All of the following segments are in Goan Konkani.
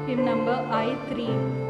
Hymn number I3.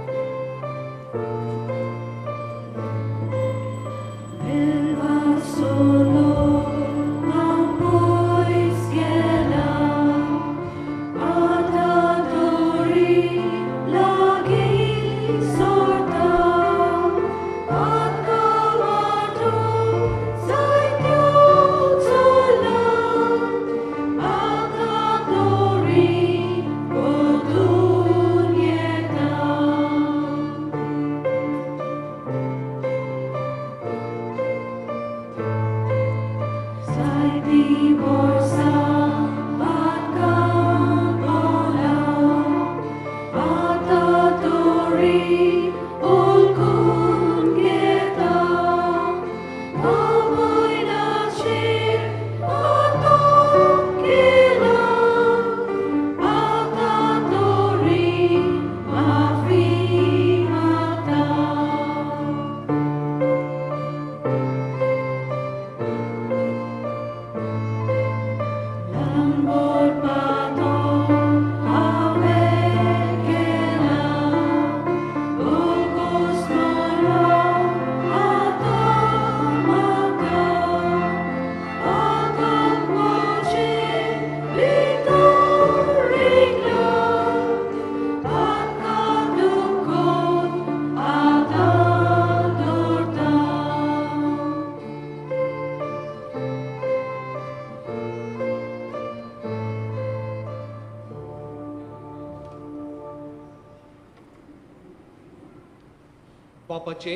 बापाचे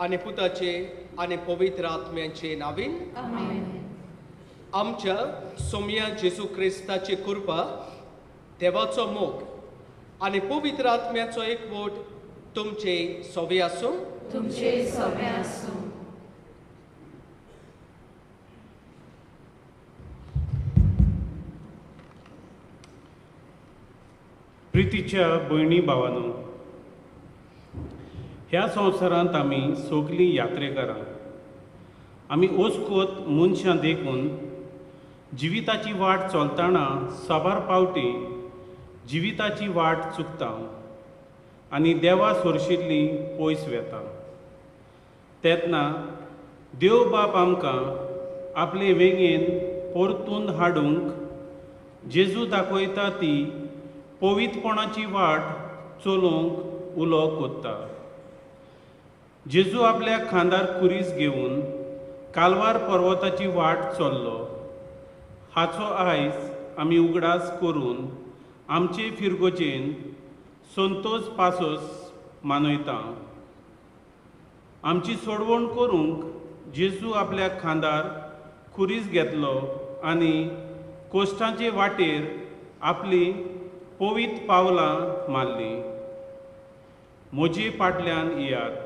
आनी पुताचे आनी पवित्र आत्म्याचे नावीन आमेन. आमच्या सोम्या जेजू क्रिस्ताची कृपा, देवाचो मोग आनी पवित्र आत्म्याचो एकवट तुमचे सोवे आसूं. तुमचे सोवे आसूं. प्रितीच्या भयणी भावानो, ह्या संवसारांत आमी सगलीं यात्रेकारां. आमी ओसकोत मनशां देखून जिविताची वाट चलतना साबार पावटी जिविताची वाट चुकता आनी देवा सोरशिल्ली पयस वेता. तेन्ना देव बाप आमकां आपले वेंगेन परतून हाडूंक जेजू दाखयता ती पवित्रपणाची वाट चलोवंक उलो कोत्ता. जेजू आपल्या खांदार खुरीस घेवन कालवार पर्वताची वाट चल्लो हाचो आयज आमी उगडास करून आमचे फिरगोजेन संतोष पासोस मानयता. आमची सोडवण करूंक जेजू आपल्या खांदार खुरीस घेतलो आनी कोश्टांचे वाटेर आपली पवित्र पावलां मारली. म्हजे फाटल्यान येयात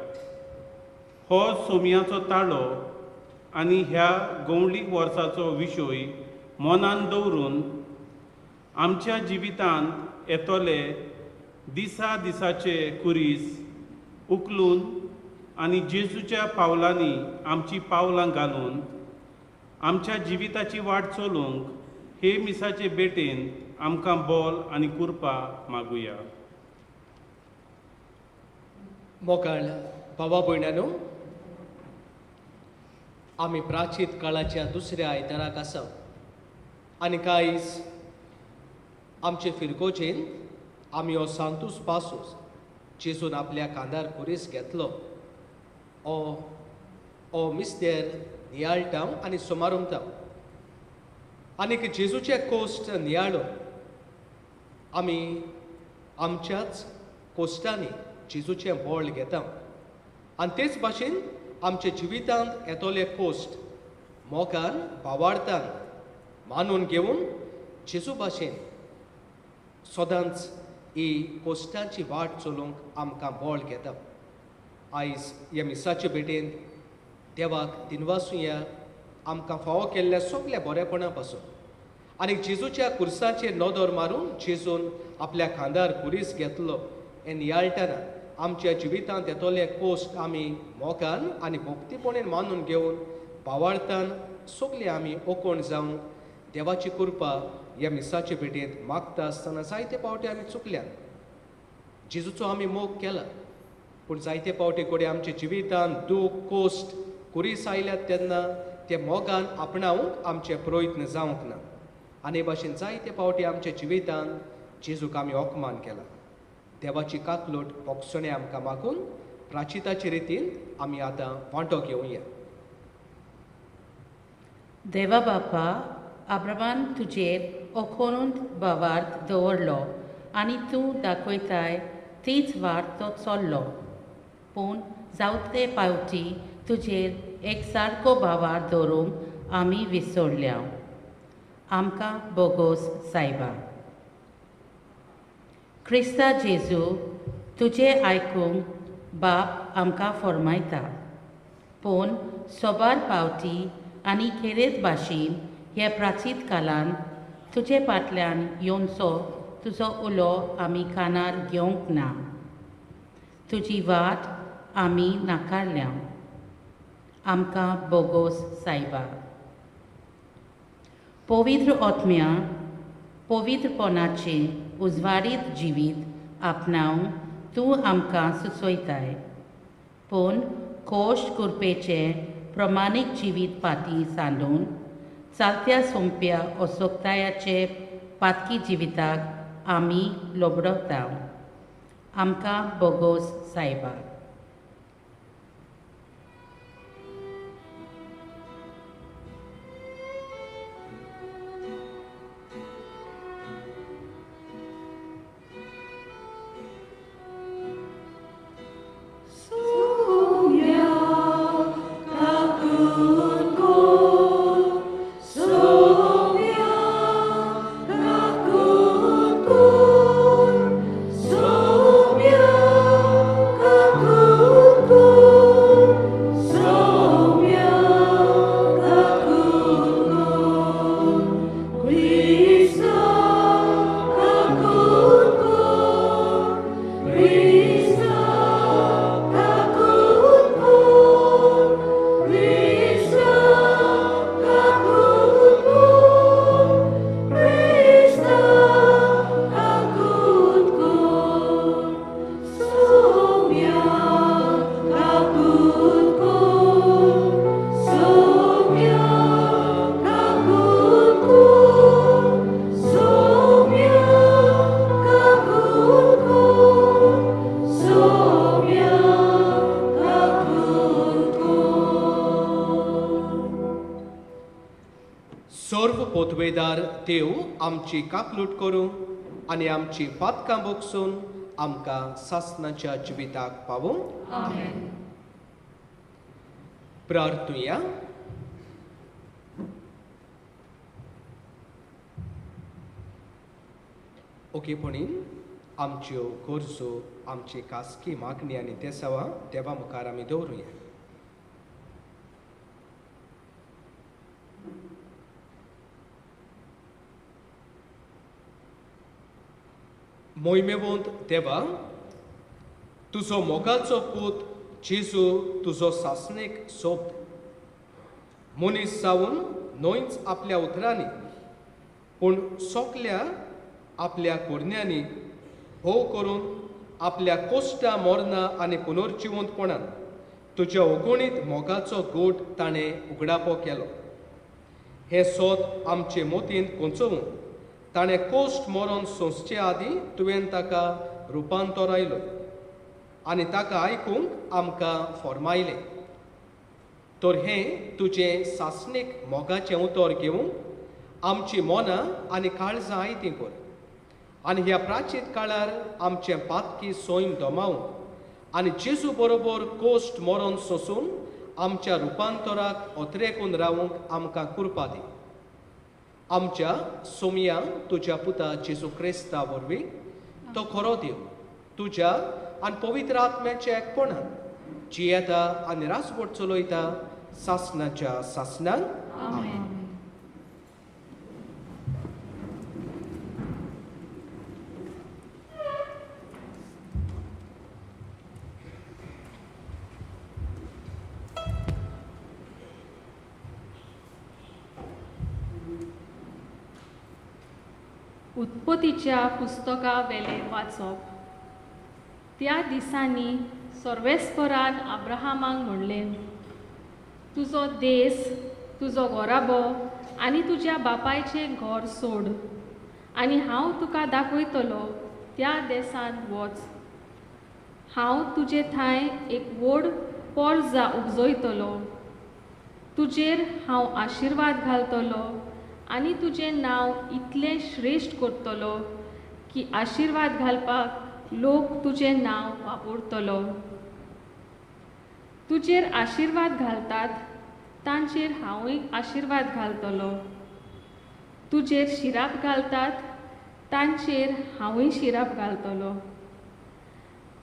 हो सोम्याचो ताळो आनी ह्या गवळीक वर्साचो विशय मनान दवरून आमच्या जिवितांत येतले दिसा दिसाचे कुरीस उखलून आनी जेजूच्या पावलांनी आमची पावलां घालून आमच्या जिविताची वाट चलोवंक हे मिसाचे भेटेन आमकां बोल आनी कृपा मागुया. मोगाळ भावा भयणानो, आमी प्राचीत काळाच्या दुसऱ्या आयताराक आसा आनी कांयच आमचे फिरगोजेन आमी हो सांतूस पासूस जेजून आपल्या खांदार खुरीस घेतलो ओ मिस्तेर नियाळटा आनी सुमारुमता आनीक जेजूचे कोश्ट नियाळून आमी आमच्याच कोश्टांनी जेजूचें बळ घेता आनी तेच भाशेन आमच्या जिवितांत येतले कोश्ट मोगान भावार्थान मानून घेवन जेजू भाशेन सदांच ही कोश्टांची वाट चलोवंक आमकां बळ घेता. आयज ह्या मिसाचे भेटेन देवाक दिनवासुया आमकां फावो केल्ल्या सगल्या बरेपणा पासून आनी जेजूच्या कुर्साचेर नदर मारून जेजून आपल्या खांदार खुरीस घेतलो हें नियाळटना आमच्या जिवितांत येतले कोश्ट आमी मोगान आनी भक्तीपणान मानून घेवन भावार्थान सगळे आमी ओकोण जावंक देवाची कृपा ह्या मिसाचे भेटेंत मागता आसतना जायते पावटी आमी चुकल्यात. जेजूचो आमी मोग केला, पूण जायते पावटी कोडे आमच्या जिवितान दूख, कोश्ट, कुरीस आयल्यात तेन्ना ते मोगान आपणावंक आमचे प्रयत्न जावंक ना. आनी हे भाशेन जायते पावटी आमच्या जिवितान जेजूक आमी अपमान केला. देवाची काकलोट बोगसणें आमकां मागून प्राचिताचे रितीन आमी आतां वांटो घेवया. देवा बापा, अब्रामान तुजेर ओखोरून भावार्थ दवरलो आनी तूं दाखयताय तीच वाट तो चल्लो. पूण जावते पावटी तुजेर एक सारको भावार्थ दवरूंक आमी विसरल्या. आमकां बोगोस सायबा. क्रिस्ता जेजू, तुजें आयकूंक बाप आमकां फॉर्मायता, पूण सोबार पावटी आनी खेरीत भाशेन हे प्राचीत कालान तुजे फाटल्यान येवचो तुजो उलो आमी कानार घेवंक ना. तुजी वाट आमी नाकारल्या. आमकां बोगोस सायबा. पवित्र आत्म्या, पवित्रपणाचें उजवाडीत जिवीत आपणावंक तूं आमकां सुचयताय, पूण कोश्ट करपेचें प्रमाणीक जिवीत फाटीं सांडून चालत्या सोंप्या असोक्तायाचे पातकी जिविताक आमी लोबडता. आमकां बोगोस सायबा. पोतवेदार देव आमची काकलूट करूं आनी आमची पातकां बोगसून आमकां सासनाच्या जिविताक पावूं. प्रार्थुया. ओकेपणीन आमच्यो गरजो, आमची खासगी मागणी आनी देसावां देवा मुखार आमी दवरुया. मोहिमेवंत देवा, तुजो मोगाचो पूत जेजू तुजो सासणेक सोब मनीस जावन न्हयच आपल्या उतरांनी पूण सोकल्या आपल्या कोरण्यांनी भोव करून आपल्या कोश्टा मोरना आनी पुनर्जिवंतपणान तुज्या अगणीत मोगाचो गोट ताणें उगडापो केलो. हें सोद आमचे मोतींत कोंचोवन ताणें कोश्ट मरोन सोंसचे आदीं तुवें ताका रुपांतरायलो आनी ताका आयकूंक आमकां फॉर्मायलें. तर हें तुजें सासणीक मोगाचें उतर घेवंक आमची मनां आनी काळजां आयतीं कर आनी ह्या प्राचीत काळार आमचें पातकी सैम दमावंक आनी जेजू बरोबर कोश्ट मरोन सोंसून आमच्या रुपांतराक अत्रेकून रावूंक आमकां कृपा दी. आमच्या सोमया तुज्या पुता जेजू क्रिस्ता वरवीं तो खरो देव तुज्या आनी पवित्र आत्म्याच्या एकपणान जियेता आनी रासवट चलयता सासनाच्या सासनान. आमेन. उत्पत्तीच्या पुस्तका वेलें वाचप. त्या दिसांनी सर्वेस्परान अब्राहमाक म्हणलें, तुजो देस, तुजो घराबो आनी तुज्या बापायचें घर सोड आनी हांव तुका दाखयतलो त्या देशांत वच. हांव तुजे थांय एक व्हड पोरजा उपजयतलो, तुजेर हांव आशिर्वाद घालतलो आनी तुजें नांव इतलें श्रेश्ठ करतलो की आशिर्वाद घालपाक लोक तुजें नांव वापरतलो. तुजेर आशिर्वाद घालतात तांचेर हांवूय आशिर्वाद घालतलो, तुजेर शिराप घालतात तांचेर हांवूय शिराप घालतलो.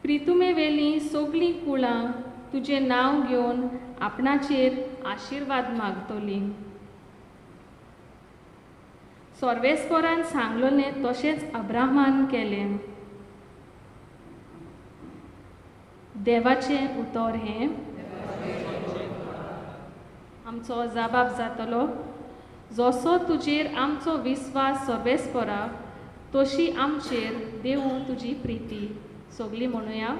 प्रितुमेवेलीं सगळीं कुळां तुजें नांव घेवन आपणाचेर आशिर्वाद मागतलीं. सर्वेस्परान सांगलें तशेंच अब्राहमान केलें. देवाचें उतर हें. आमचो जबाब जातलो, जसो तुजेर आमचो विस्वास सर्वेस्परा तशी आमचेर देवूं तुजी प्रिती. सगळीं म्हणुया,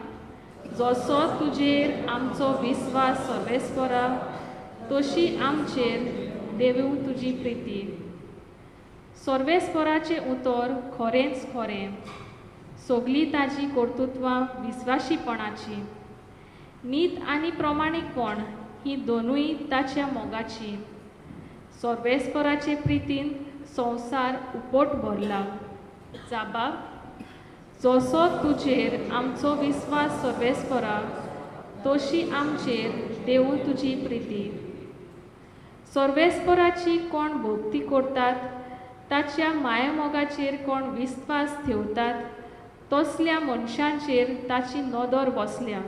जसो तुजेर आमचो विस्वास सर्वेस्परा तशी आमचेर देवूं तुजी प्रिती. सर्वेस्पराचें उतर खरेंच खरें, सगळीं ताजी कर्तृत्वां विस्वाशीपणाची. नीत आनी प्रमाणीकपण ही दोनूय ताच्या मोगाची. सर्वेस्पराचे प्रितीन संवसार उपट भरला. जाबाब, जसो तुजेर आमचो विस्वास सर्वेस्परा तशी आमचेर देवूं तुजी प्रिती. सर्वेस्पराची कोण भक्ती करतात, ताच्या मायामोगाचेर कोण विस्वास ठेवतात, तसल्या मनशांचेर ताची नदर बसल्या.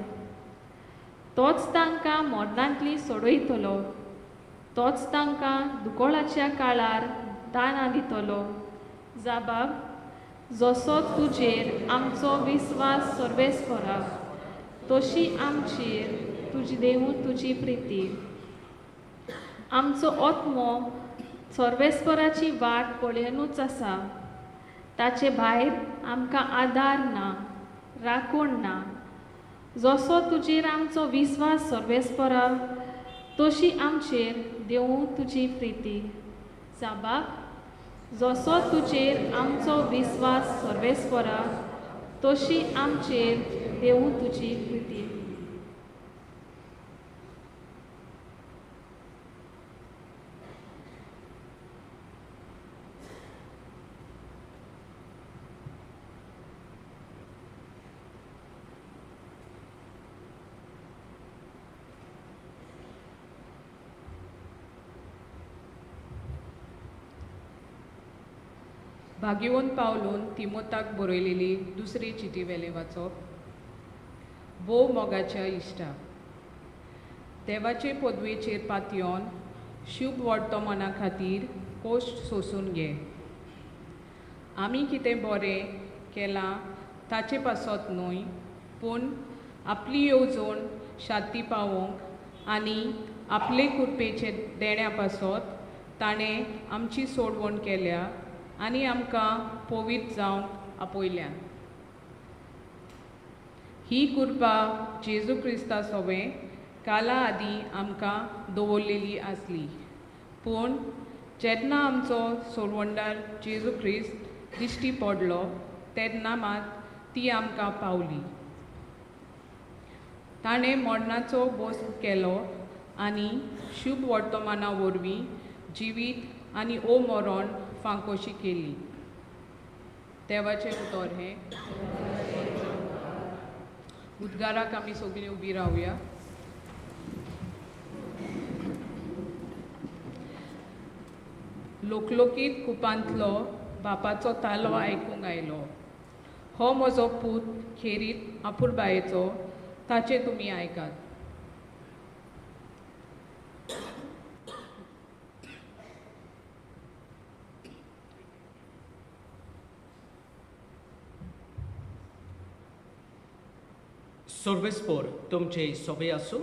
तोच तांकां मरणांतली सोडयतलो, तोच तांकां दुकळाच्या काळार दानां दितलो. जाबाब, जसो तुजेर आमचो विस्वास सर्वेस्परा तशी आमचेर तुजी देवूं तुजी प्रिती. आमचो आत्मो सर्वेस्पराची वाट पळयनूच आसा, ताचे भायर आमकां आदार ना, राखण ना. जसो तुजेर आमचो विस्वास सर्वेस्परा तशी आमचेर देवूं तुजी प्रिती. जाबाब, जसो तुजेर आमचो विस्वास सर्वेस्परा तशी आमचेर देवूं तुजी प्रिती. भाग्यवंत पावलून तिमोताक बरयलेली दुसरी चिटी वेले वाचप. भोव मोगाच्या इश्टा, देवाचे पदवेचेर पातयेवन शुभ वर्तमाना खातीर कोश्ट सोसून घे. आमी कितें बरें केलां ताचे पासत न्हय, पूण आपली येवजण शांती पावोवंक आनी आपले कृपेचे देण्या पासत ताणें आमची सोडवण केल्या आनी आमकां पवित्र जावंक आपयल्या. ही कृपा जेजू क्रिस्ता सोवें काला आदीं आमकां दवरलेली आसली, पूण जेन्ना आमचो सोडवणदार जेजू क्रिस्त दिश्टी पडलो तेन्ना मात ती आमकां पावली. ताणें मरणाचो बोस केलो आनी शुभ वर्तमाना वरवीं जिवीत आनी ओ मरण फांकोशी केली. देवाचें उतर हें. उद्गाराक आमी सगळीं उबी रावया. लोकलोकीत कुपांतलो बापाचो तालो आयकूंक आयलो, हो म्हजो पूत खेरीत आपुरबायेचो, ताचें तुमी आयकात. सर्वेस्पोर तुमचे सोबे आसूं.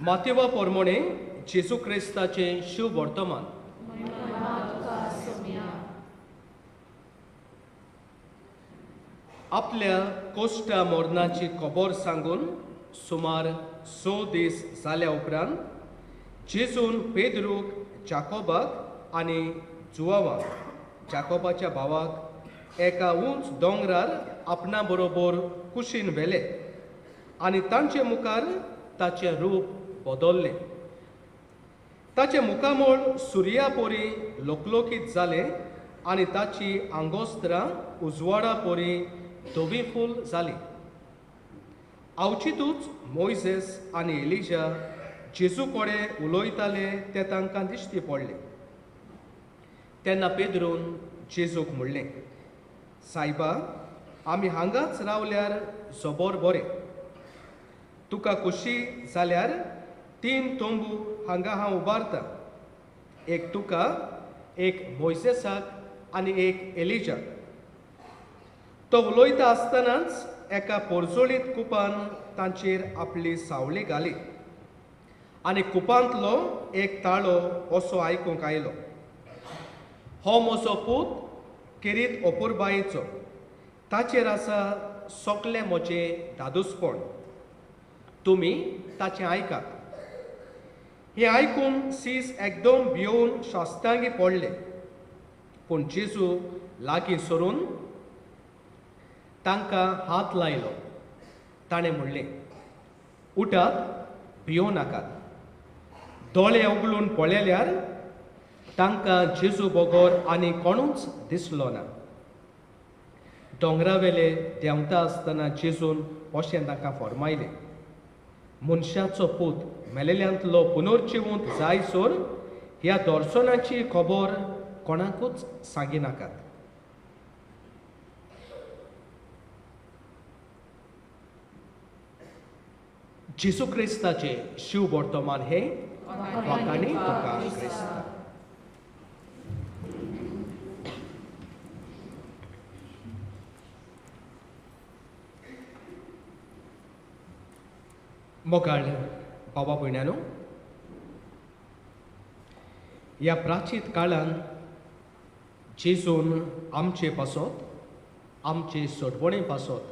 मातेवा पोरमोणे जेजू क्रिस्ताचें शुभ वर्तमान. आपल्या कोश्टा मोरनाची खबर सांगून सुमार 6 दीस जाल्या उपरांत जेजून पेद्रूक, जाकोबाक आनी जुवावाक, जाकोबाच्या भावाक एका उंच दोंगरार आपणा बरोबर कुशीन व्हेले आनी तांचे मुखार ताचें रूप बदल्लें. ताचें मुखामळ सुर्या परी लोकलोकीत जालें आनी ताची आंगोस्त्रां उजवाडा परी धवी फूल जाली. आवचितूच मोयजेस आनी एलिजा जेजू कडेन उलयताले ते तांकां दिश्टी पडले. तेन्ना पेद्रून जेजूक म्हणलें, सायबा, आमी हांगाच रावल्यार जबर बरें. तुका खोशी जाल्यार 3 तंबू हांगा हांव उबारता, एक तुका, एक मोयजेसाक आनी एक एलिजाक. तो उलयता आसतनाच एका पोरजोळीत कुपान तांचेर आपली सावळी घाली आनी कुपांतलो एक ताळो असो आयकूंक आयलो, हो म्हजो पूत केरीत अपुरबायेचो, ताचेर आसा सगलें म्हजें दादूसपण, तुमी ताचें आयकात. हें आयकून सीस एकदम भियोवन शास्त्रांगी पडले. पूण जेजू लागीं सरून तांकां हात लायलो. ताणें म्हणलें, उठात, भियों नाकात. दोळे उगडून पळयल्यार तांकां जेजू बगर आनी कोणूच दिसलो ना. दोंगरावेले देंवता आसतना जेजून अशें तांकां फर्मायलें, मनशाचो पूत मेलेल्यांतलो पुनर्जिवंत जायसर ह्या दर्शनाची खबर कोणाकूच सांगिनाकात. जेजू क्रिस्ताचे शिव वर्तमान हे वाकाणी तुका क्रिस्ता. मोगाळ बाबा भयण्यानो, ह्या प्राचीन काळान जेजून आमचे पासत, आमचे सोडवणे पासत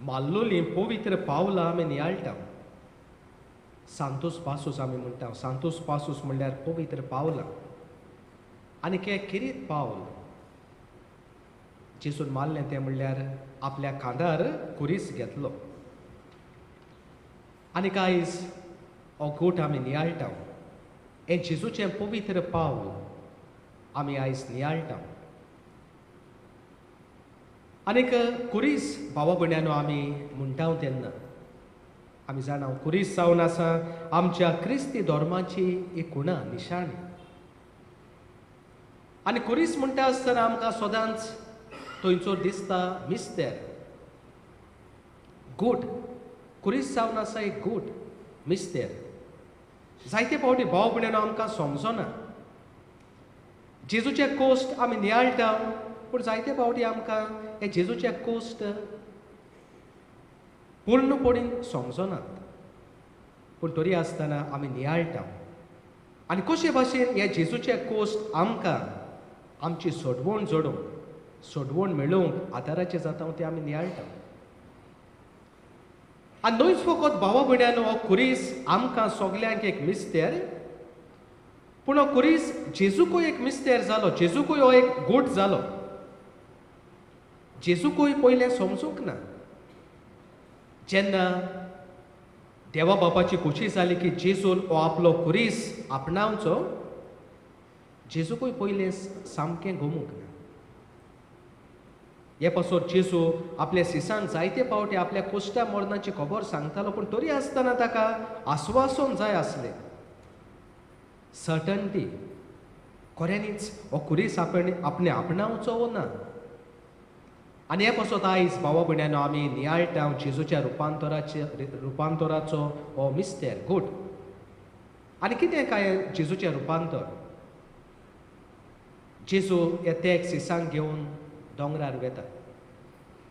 माल्लोलीं पवित्र पावलां आमी नियाळटा. सांतोस पासूस आमी म्हणटा. सांतोस पासूस म्हणल्यार पवित्र पावलां. आनी के खेरीत पावल जेजून मारलें तें म्हणल्यार आपल्या खांदार खुरीस घेतलो. आनी आयज हो गोठ आमी नियाळटा. हें जेजूचें पवित्र पावल आमी आयज नियाळटा. आनीक खुरीस भावा भयण्यानो आमी म्हणटा तेन्ना आमी जाणा खुरीस जावन आसा आमच्या क्रिस्ती धर्माची एक खुणा, निशाणी. आनी खुरीस म्हणटा आसतना आमकां सदांच थंयचो दिसता मिस्तेर, गोठ. खुरीस जावन आसा एक गोठ, मिस्तेर. जायते फावटी भाव भयण्यानो आमकां समजना. जेजूचे कोश्ट आमी नियाळटा, पूण जायते फावटी आमकां हे जेजूचे कोश्ट पूर्णपणीन समजनात. पूण तरी आसतना आमी नियाळटा. आनी कशे भाशेन हे जेजूचे कोश्ट आमकां आमची सोडवण जोडूंक, सोडवण मेळोवंक आदाराचें जाता तें आमी नियाळटा. आनी न्हयच फकत भावा भयण्यानो हो खुरीस आमकां सगल्यांक एक मिस्तेर, पूण हो खुरीस जेजूकूय एक मिस्तेर जालो, जेजूकूय हो एक गोट जालो. जेजूकूय पयलें समजूंक ना. जेन्ना देवा बापाची खोशी जाली की जेजून हो आपलो खुरीस आपणावचो, जेजूकूय पयलें सामकें गोमूंक ना. हे पासत जेजू आपल्या सिसांक जायते फावटी आपल्या कोश्टा मरणाची खबर सांगतालो, पूण तरी आसतना ताका आस्वासन जाय आसलें, सर्टनटी. खऱ्यांनीच हो खुरीस आपण आपणे आपणावचो वो ना. आनी हे पासत आयज भावा भयण्यानो आमी नियाळटा जेजूच्या रुपांतराचो हो मिस्तेर, गोट. आनी कितें काय जेजूचें रुपांतर? जेजू हे तेग सिसांक घेवन दोंगरार वेता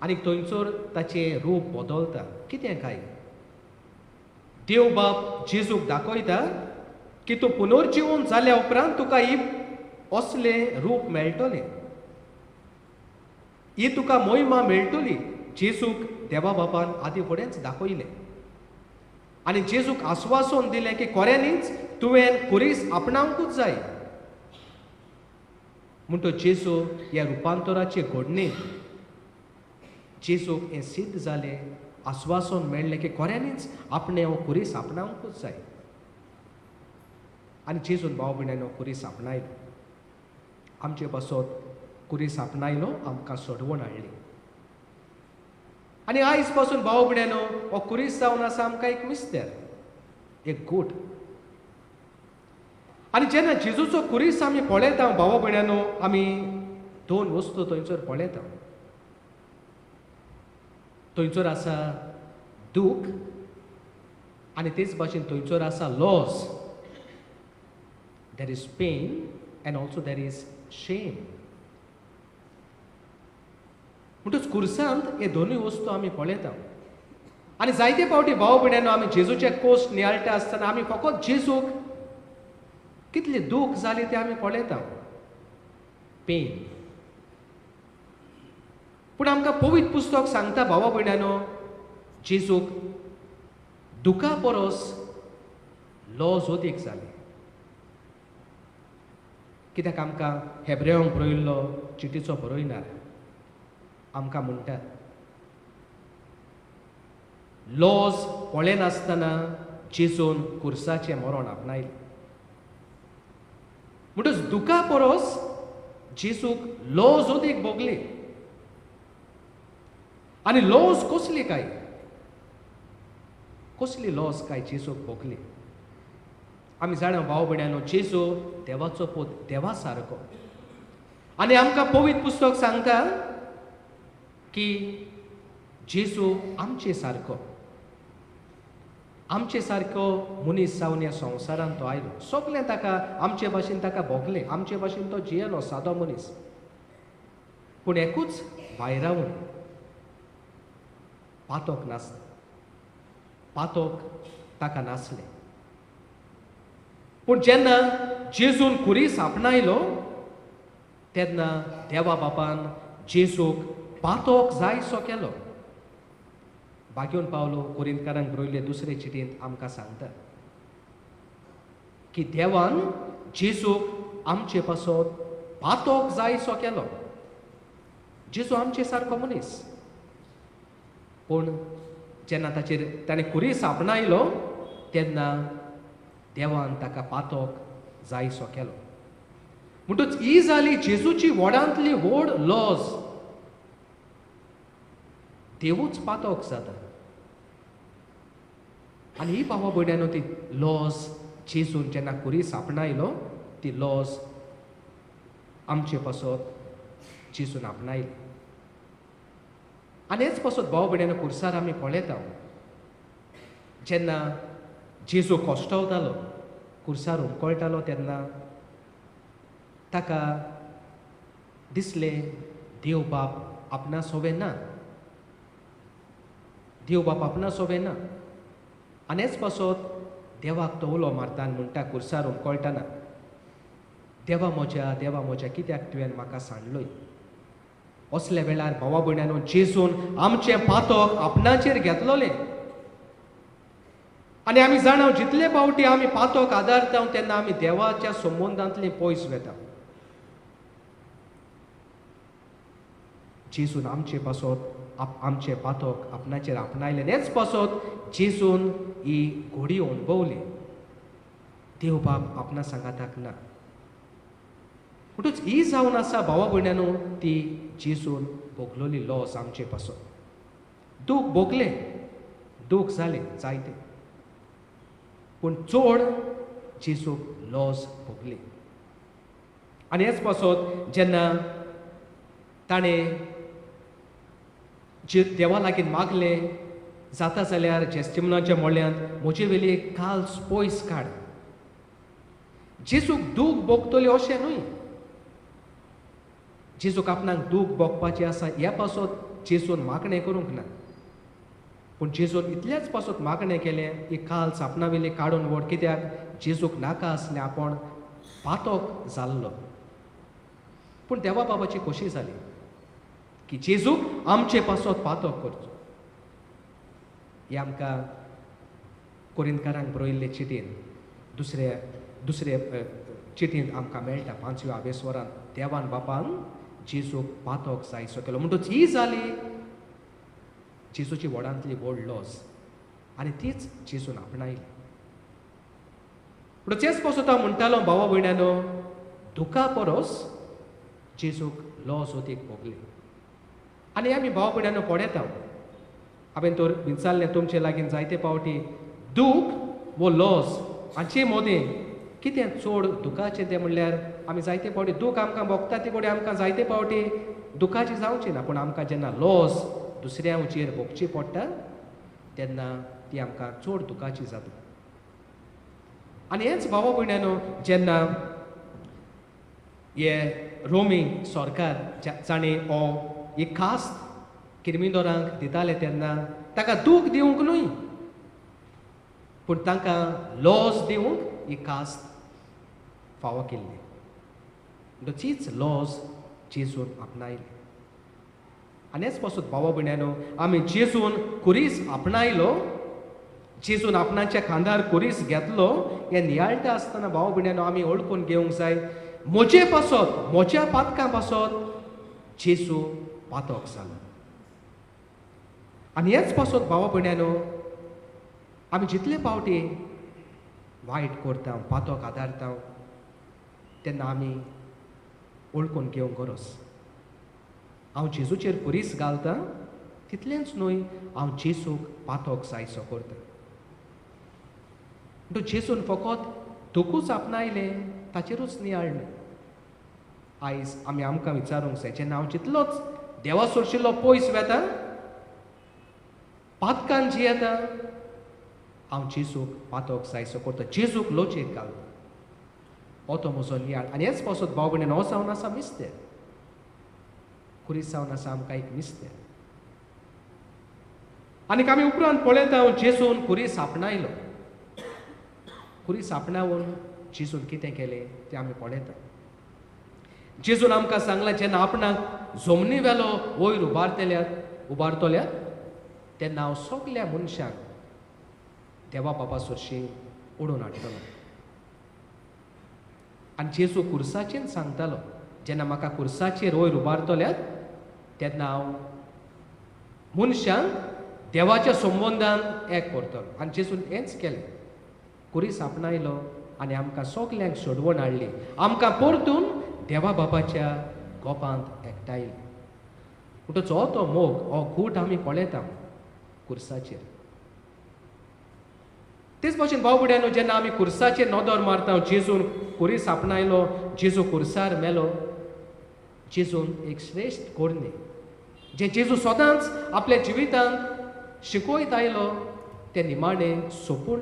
आनी थंयसर ताचें रूप बदलता. कितें काय? देव बाप जेजूक दाखयता की तूं पुनर्जिवन जाल्या उपरांत तुका ही असलें रूप मेळटलें. ही तुका मोहिमा मेळटली. जेजूक देवा बापान आदी फुडेंच दाखयलें आनी जेजूक आस्वासन दिलें की खऱ्यांनीच तुवें खुरीस आपणावंकूच जाय. म्हणटो जेजू ह्या रुपांतराचे घडणेन जेजूक हें सिद्ध जालें, आस्वासन मेळ्ळें की खऱ्यांनीच आपणें हो खुरीस आपणावंकूच जाय. आनी जेजून भाव भयणांनी हो खुरीस आपणायलो, आमचे पासत खुरीस आपणायलो, आमकां सोडवण हाडली. आनी आयज पासून भाव भयणांनो हो खुरीस जावन आसा आमकां एक मिस्तेर, एक गूट. आनी जेन्ना जेजूचो खुरीस आमी पळयता भाव भयणांनो, आमी दोन वस्तू थंयसर पळयता. थंयसर आसा दूख आनी तेच भाशेन थंयसर आसा loss. There is pain and also there is shame. म्हणटच खुर्सांत हे दोनूय वस्तू आमी पळयता. आनी जायते फावटी भाव भयणांनो आमी जेजूचे कोश्ट नियाळटा आसतना आमी फकत जेजूक कितली दूख जाली तें आमी पळयता, पेन. पूण आमकां पवित्र पुस्तक सांगता भावा भयणांनो, जेजूक दुखा परस लॉज अदीक जाली. कित्याक आमकां हेब्रेवांक बरयल्लो चिटीचो बरयणार आमकां म्हणटात, लॉज पळयनासतना जेजून खुर्साचें मरण आपणायलें. म्हणटच दुखा परस जेजूक लॉज अदीक भोगली. आनी लॉज कसली काय, कसली लॉज काय जेजूक भोगली? आमी जाणा भाव भयणांनो, जेजू देवाचो पूत, देवा सारको. आनी आमकां पवित्र पुस्तक सांगता की जेजू आमचे सारको, आमचे सारको मनीस जावन ह्या संवसारांत तो आयलो. सगळें ताका आमचे भाशेन ताका भोगलें, आमचे भाशेन तो जियेलो, सादो मनीस. पूण एकूच भायरावन पातोक नासलें, पातोक ताका नासलें. पूण जेन्ना जेजून खुरीस आपणायलो तेन्ना देवा बापान जेजूक पातोक जायसो केलो. बागेवन पावलो कोरिंतकारांक बरयल्ले दुसरे चिटींत आमकां सांगता की देवान जेजूक आमचे पासत पातोक जायसो केलो. जेजू आमचे सारको मनीस, पूण जेन्ना ताचेर ताणें खुरीस आपणायलो तेन्ना देवान ताका पातोक जायसो केलो. म्हणटच ही जाली जेजूची व्हडांतली व्हड लॉज. देवूच पातोक जाता. आनी ही भावा भयणांनो ती लॉज जेजून जेन्ना खुरीस आपणायलो ती लॉज आमचे पासत जेजून आपणायली. आनी हेच पासत भाव भयणांनो खुर्सार आमी पळयता, जेन्ना जेजू कश्टवतालो, खुर्सार हुमकळटालो, तेन्ना ताका दिसलें देव बाप आपणा सोवे ना, देव बाप आपणा सोवे ना. आनी हेच पासत देवाक तो उलो मारता आनी म्हणटा खुर्सार हुमकळटाना, देवा म्हज्या, देवा म्हज्या, कित्याक तुवें म्हाका सांडलोय? असल्या वेळार भावा भयणांनो जेजून आमचें पातक आपणाचेर घेतलोलें. आनी आमी जाणा जितले फावटी आमी पातक आदारता तेन्ना आमी देवाच्या संबंदांतले पयस वेता. जेजून आमचे पासत आमचे पातक आपणाचेर आपणायलें. हेच पासत जेजून ही घोडी अणभवली. देव बाप आपणा सांगाताक ना. म्हणटच ही जावन आसा भावा भयणांनो ती जेजून भोगलोली लॉस आमचे पासत. दूख भोगलें, दूख जालें जायते, पूण चड जेजूक लॉस भोगली. आनी हेच पासत जेन्ना ताणें जे देवा लागीं मागलें, जाता जाल्यार जेस्तिमनाच्या मोळ्यांत म्हजे वेली काल्स पयस काड. जेजूक दूख भोगतली अशें न्हय, जेजूक आपणाक दूख भोगपाचें आसा ह्या पासत जेजून मागणें करूंक ना, पूण जेजून इतल्याच पासत मागणें केलें ही काल्स आपणा वेली काडून व्हड, कित्याक जेजूक नाका आसलें आपूण पातक जाल्लो. पूण देवा बाबाची खोशी जाली. की जेजूक आमचे पासत पातक करचो. हें आमकां कोरिंतकारांक बरयल्ले चिटीन दुसरे दुसरे चिटीन आमकां मेळटा. 5व्या आवेस्वरान देवान बापान जेजूक पातक जायसो केलो. म्हणटच ही जाली जेजूची व्हडांतली व्हड लॉज आनी तीच जेजून आपणायली. पूण तेच पासत हांव म्हणटालो भावा भयणानो, दुखा परस जेजूक लॉज ओतीक भोगली. आनी आमी भाव भयणानो पळयता, हांवें तर विचारलें तुमचे लागीं जायते पावटी, दूख वो लॉज हांचे मदीं कितें चड दुखाचें तें म्हणल्यार आमी जायते पावटी दूख आमकां भोगता ती कडेन आमकां जायते पावटी दुखाची जावची ना, पूण आमकां जेन्ना लॉज दुसऱ्यांचेर भोगची पडटा तेन्ना ती आमकां चड दुखाची जाता. आनी हेंच भावा भयणानो, जेन्ना हे रोमी सरकार जाणें हो एक खास किर्मिदोरांक दिताले तेन्ना ताका दूख दिवंक न्हय, पूण तांकां लॉज दिवंक ही कास्त फावो केल्ली. तीच लॉज जेजून आपणायली. आनी हेच पासत भावा भयणानो, आमी जेजून खुरीस आपणायलो, जेजून आपणाच्या खांदार खुरीस घेतलो हें नियाळटा आसतना भावा भयणानो आमी वळखून घेवंक जाय, म्हजे पासत, म्हज्या पातकां पासत जेजू पातक जालो. आनी हेच पासत भावा भयणानो, आमी जितले पावटी वायट करता, पातक आदारता तेन्ना आमी वळखून घेवंक गरज, हांव जेजूचेर खुरीस घालता तितलेंच न्हय, हांव जेजूक पातक जायसो करता. म्हणटच जेजून फकत दुखूच आपणायलें ताचेरूच नियाळ न्हय. आयज आमी आमकां विचारूंक जाय, जेन्ना हांव जितलोच देवा सोरशिल्लो पयस वेता, पातकान जियेता, हांव जेजूक पातक जायसो करता, जेजूक लोचेक घालता, हो तो म्हजो नियाळ. आनी हेच पासत भाव भयणीन, हो जावन आसा मिस्तेर, खुरीस जावन आसा आमकां एक मिस्तेर. आनीक आमी उपरांत पळयता जेजून खुरीस आपणायलो. खुरीस आपणावन जेजून कितें केलें तें आमी पळयता. जेजून आमकां सांगलां, जेन्ना आपणाक जमनी वेलो वयर उबारतल्यात तेन्ना हांव सगल्या मनशांक देवा बाबा सरशी ओडून हाडटलो. आनी जेजू खुर्साचेर सांगतालो, जेन्ना म्हाका खुर्साचेर वयर उबारतल्यात तेन्ना हांव मनशांक देवाच्या संबंदान एक करतलो. आनी जेजून हेंच केलें, खुरीस आपणायलो आनी आमकां सगल्यांक सोडवण हाडली, आमकां परतून देवा बाबाच्या गोपांत एकठांयली. म्हणटच हो तो मोग, हो घूट आमी पळयता खुर्साचेर. तेच भाशेन भाव भयणानो, जेन्ना आमी खुर्साचेर नदर मारता, जेजून खुरीस आपणायलो, जेजू खुर्सार मेलो, जेजून एक श्रेश्ठ करणी जे जेजू सदांच आपल्या जिवितांत शिकयत आयलो तें निमाणें सोपून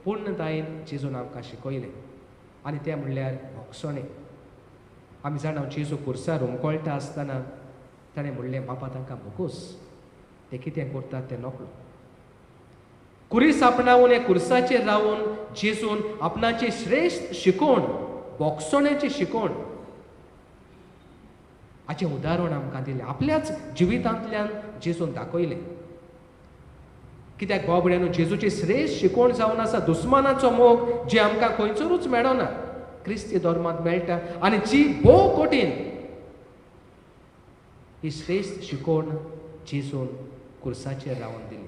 पूर्णतायेन जेजून आमकां शिकयलें, आनी तें म्हणल्यार भोगसणें. आमी जाणा जेजू खुर्सार हुमकळटा आसतना ताणें म्हणलें, बापा तांकां भोगोस, ते कितें करतात तें नकळो. खुरीस आपणावन हे खुर्साचेर रावन जेजून आपणाची श्रेश्ठ शिकवण, भोगसण्याची शिकवण हाचें उदाहरण आमकां दिलें, आपल्याच जिवितांतल्यान जेजून दाखयलें. कित्याक भाव भयणानो, जेजूची श्रेश्ठ शिकवण जावन आसा दुस्मानाचो मोग, जी आमकां खंयसरूच मेळना, क्रिस्ती धर्मांत मेळटा आनी जी भोव कठीण. ही श्रेश्ठ शिकवण जेजून खुर्साचेर रावन दिली.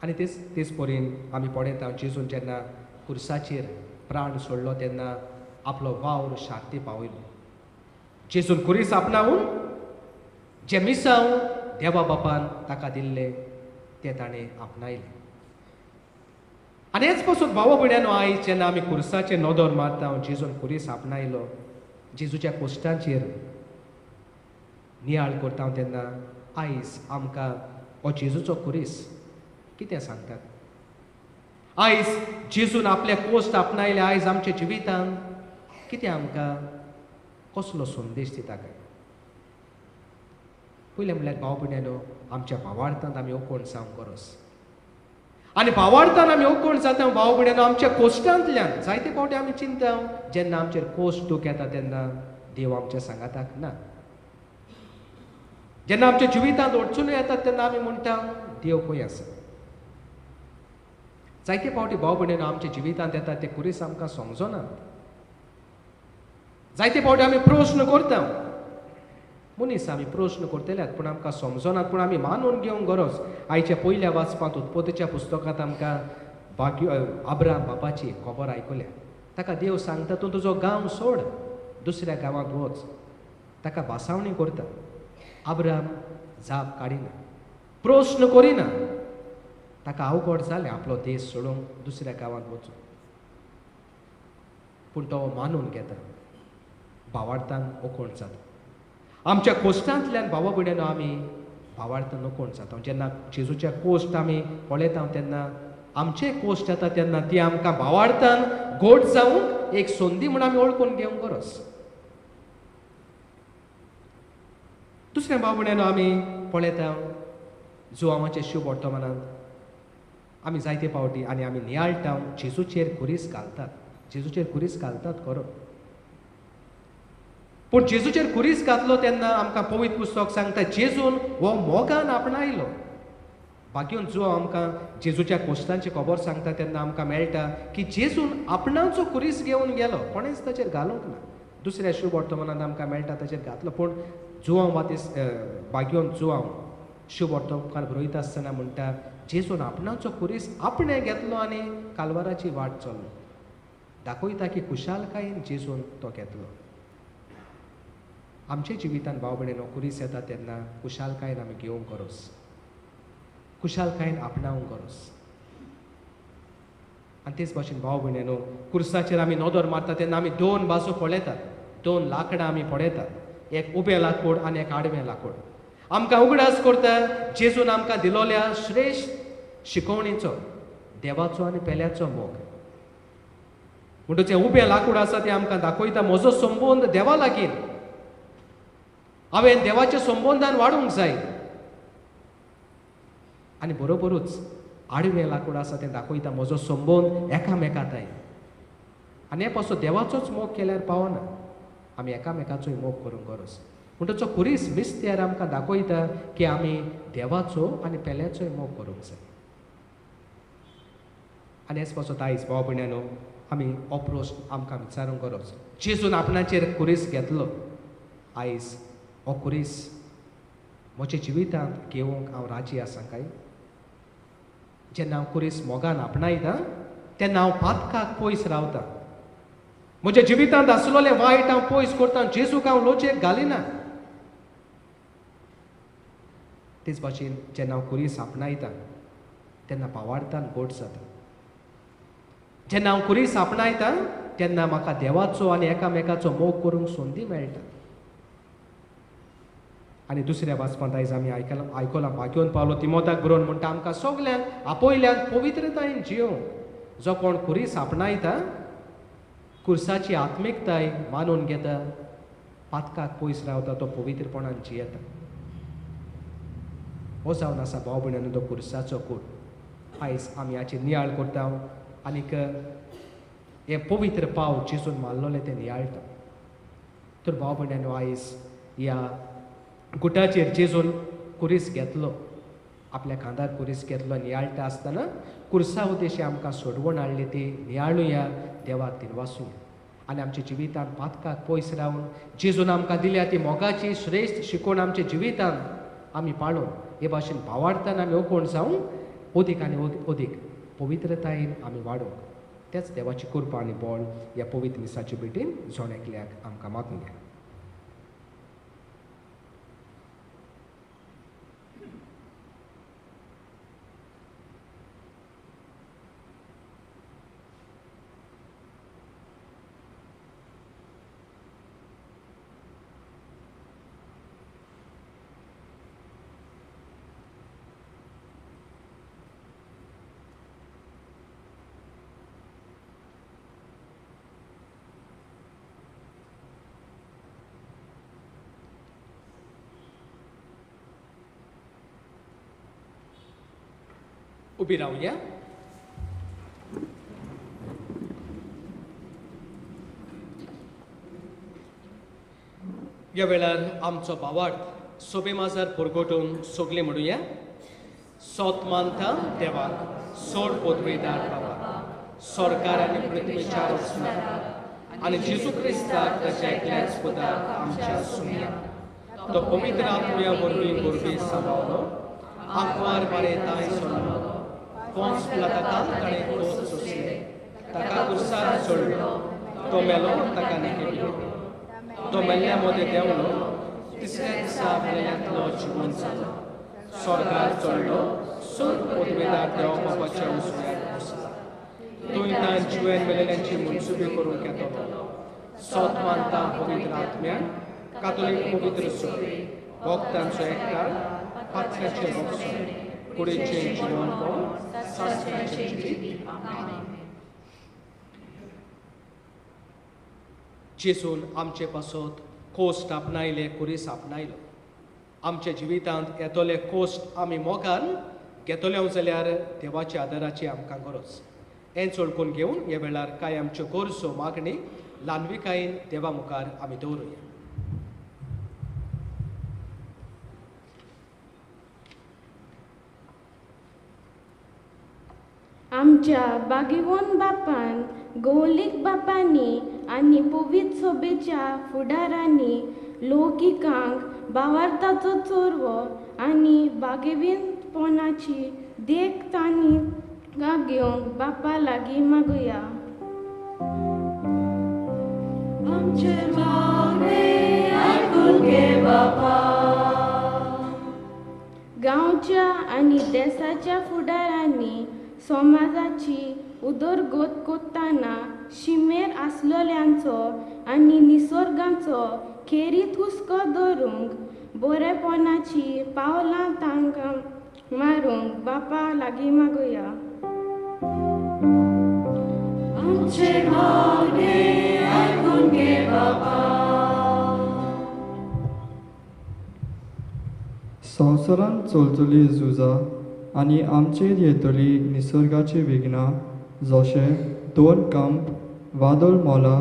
आनी तेच परीन आमी पळयता, जेजून जेन्ना खुर्साचेर प्राण सोडलो तेन्ना आपलो वावर शांती पावयलो. जेजून खुरीस आपणावन जें मिसांव देवा बापान ताका दिल्लें तें ताणें आपणायलें. आनी हेच पासून भावा भयणानो, आयज जेन्ना आमी खुर्साचेर नदर मारता, जेजून खुरीस आपणायलो, जेजूच्या कोश्टांचेर नियाळ करता तेन्ना आयज आमकां हो जेजूचो खुरीस कितें सांगतात? आयज जेजून आपले कोश्ट आपणायले, आयज आमच्या जिवितांत कितें आमकां कसलो संदेश दिता काय? पयलें म्हणल्यार भाव भयणानो, आमच्या भावार्थांत आमी ओकोण जावंक गरज. आनी भावार्थान आमी ओकोण जाता भाव भयणानो, आमच्या कोश्टांतल्यान जायते फावटी आमी चिंता, जेन्ना आमचेर कोश्ट दूख येता तेन्ना देव आमच्या सांगाताक ना. जेन्ना आमच्या जिवितांत अडचण्यो येतात तेन्ना आमी म्हणटा देव खंय आसा. जायते फावटी भाव भयणीनो आमच्या जिवितांत येतात ते खुरीस आमकां समजनात. जायते फावटी आमी प्रस्न करता, मनीस आमी प्रस्न करतल्यात पूण आमकां समजनात, पूण आमी मानून घेवंक गरज. आयच्या पयल्या वाचपांत उत्पत्तीच्या पुस्तकांत आमकां भाग्य आब्राम बापाची खबर आयकल्या. ताका देव सांगता तूं तुजो गांव सोड, दुसऱ्या गांवांत वच. ताका भासावणी करता. आब्राम जाप काडिना, प्रस्न करिना. ताका अवघड जालें आपलो देश सोडूंक दुसऱ्या गांवांत वचूंक, पूण तो मानून घेता. भावार्थान ओकोण जाता. आमच्या कोश्टांतल्यान भावा भयणीनो आमी भावार्थान ओकोण जाता. जेन्ना जेजूच्या कोश्ट आमी पळयता तेन्ना आमचे कोश्ट येता तेन्ना ती आमकां भावार्थान गोड जावंक एक संदी म्हूण आमी वळखून घेवंक गरज. दुसऱ्या भाव भयणीनो आमी पळयता जुवांवाचे शुभ वर्तमानांत आमी जायते फावटी आनी आमी नियाळटा जेजूचेर खुरीस घालतात, जेजूचेर खुरीस घालतात खरो, पूण जेजूचेर खुरीस घातलो तेन्ना आमकां पवित्र पुस्तक सांगता जेजून हो मोगान आपणायलो. बाकीन जो आमकां जेजूच्या कोश्टांची खबर सांगता तेन्ना आमकां मेळटा की जेजून आपणाचो खुरीस घेवन गेलो, कोणेच ताचेर घालूंक ना. दुसऱ्या शुभ वर्तमानांत आमकां मेळटा ताचेर घातलो, पूण जुवांव वातीस बागयोन जुवांव शुभ वर्तमान बरयता आसतना म्हणटा जेजून आपणाचो खुरीस आपणें घेतलो आनी कालवाराची वाट चल्लो. दाखयता की खुशालकायेन जेजून तो घेतलो. आमच्या जिवितांत भाव भयणीनो खुरीस येता तेन्ना खुशालकायेन आमी घेवंक गरज, खुशालकायेन आपणावंक गरज. आनी तेच भाशेन भाव भयणीनो खुर्साचेर आमी नदर मारता तेन्ना आमी दोन बाजू पळयतात, दोन लांकडां आमी पळयतात, एक उबें लाकूड आनी एक आडवें लाकूड. आमकां उगडास करता जेजून आमकां दिलोल्या श्रेश्ठ शिकवणीचो, देवाचो आनी पेल्याचो मोग. म्हणटच जें उबें लाकूड आसा तें आमकां दाखयता म्हजो संबंद देवा लागीं, हांवें देवाच्या संबंदान वाडूंक जाय. आनी बरोबरूच आडवें लाकूड आसा तें दाखयता म्हजो संबंद एकामेका ताय. आनी हे पासून देवाचोच मोग केल्यार पावना, आमी एकामेकाचोय मोग करूंक गरज. म्हणटच तो खुरीस मिस्तेर आमकां दाखयता की आमी देवाचो आनी पेल्याचोय मोग करूंक जाय. आनी हेच पासत आयज भाव भयणीनो आमी हो प्रस्न आमकां विचारूंक गरज. जेजून आपणाचेर खुरीस घेतलो, आयज हो खुरीस म्हज्या जिवितांत घेवंक हांव राजी आसा काय? जेन्ना हांव खुरीस मोगान आपणायता तेन्ना हांव पातकाक पयस रावता, म्हज्या जिवितांत आसलेलें वायट हांव पयस करता, जेजूक हांव लोचेक घालिना. तेच भाशेन जेन्ना हांव खुरीस आपणायता तेन्ना भावार्थान गोड जाता. जेन्ना हांव खुरीस आपणायता तेन्ना म्हाका देवाचो आनी एकामेकाचो मोग करूंक संदी मेळटा. आनी दुसऱ्या वाचपांत आयज आमी आयकलां भाग्योन पावलो तिमोताक बरोवन म्हणटा आमकां सगल्यांक आपयल्यांक पवित्रतायेन जियोवंक. जो कोण खुरीस आपणायता खुर्साची आत्मिकताय मानून घेता, पातकाक पयस रावता, तो पवित्रपणान जियेता. हो जावन आसा भाव भयणीनो तो खुर्साचो कूट. आयज आमी हाचेर नियाळ करता आनीक हें पवित्र पाव जेजून मारलोलें तें नियाळटा. तर भाव भयणीनो आयज ह्या गुटाचेर जेजून खुरीस घेतलो, आपल्या खांदार खुरीस घेतलो. नियाळटा आसतना खुर्सा उद्देशी आमकां सोडवण हाडली ती नियाळुया, देवाक दिनवासुया. आनी आमच्या जिवितांत पातकाक पयस रावन जेजून आमकां दिल्या ती मोगाची श्रेश्ठ शिकवण आमच्या जिवितांत आमी पाळून हे भाशेन भावार्थान आमी ओकोण जावन अदीक आनी अदीक पवित्रतायेन आमी वाडोवंक तेच देवाची कृपा आनी बळ ह्या पवित्र मिसाचे भेटेन जण एकल्याक आमकां मागूंक. उबी रावया. ह्या वेळार आमचो भावार्थ सोबे माजार परगटून सगळें म्हणुया. सोत मानता देवाक, सोड पोदवेदार बाबा, सरकार आनी पृथ्वीच्या रचणाराक आनी जेजू क्रिस्ताक ताच्या एकल्याच पुताक आमच्या सुम्याक, तो पवित्र आत्म्या वरवीं गोरवी सांबावलो, आंकवार बारे तांय सोडलो, पोंस पिलाताकान ताणें कोस सोंसले, ताका कुर्सार सोडलो, तो मेलो, ताका निकेलो, तो मेल्ल्या मदें देंवलो, तिसऱ्या दिसा मेल्ल्यांतलो जिवन जालो, स्वर्गार चडलो, सोद पदवेदार देव बाबाच्या उजव्याक बसला, थंय ताण जिवेन मेलेल्यांची मनसुबी करूंक येतलो. सोत मानता पवित्र आत्म्यान, कातोलीक पवित्र सोबे, भक्तांचो एकठार, पात्र्याचें भोगसण, कुडीचें जिवनपण, सासणाचें जिवीत. आमेन. जेजून आमचे पासत कोश्ट आपणायले, कुरीस आपणायलो. आमच्या जिवितांत येतले कोश्ट आमी मोगान घेतले जाल्यार देवाच्या आदाराची आमकां गरज. हें चळकून घेवन ह्या वेळार कांय आमच्यो गरजो मागणी ल्हानविकायेन देवा मुखार आमी दवरुया. आमच्या बागेवन बापान, गौलीक बापांनी आनी पवित्र सोबेच्या फुडारांनी लौकिकांक भावार्थाचो चोरवो आनी बागेवीनपणाची देख तांणी घेवंक बापा लागीं मागुया. आमचें मागणें आयकून घे बापा. गांवच्या आनी देसाच्या फुडारांनी समाजाची उदरगत करतना शिमेर आसलेल्यांचो आनी निसर्गाचो खेरीत हुस्को धरूंक बरेपणाची पावलां तांकां मारूंक बापा लागीं मागुया. आमचें मागणें आयकून घे बापा. संवसारांत चलतली झुजां आनी आमचेर येतली निसर्गाची विघ्नां जशें दोन कंप, वादळ मोलां,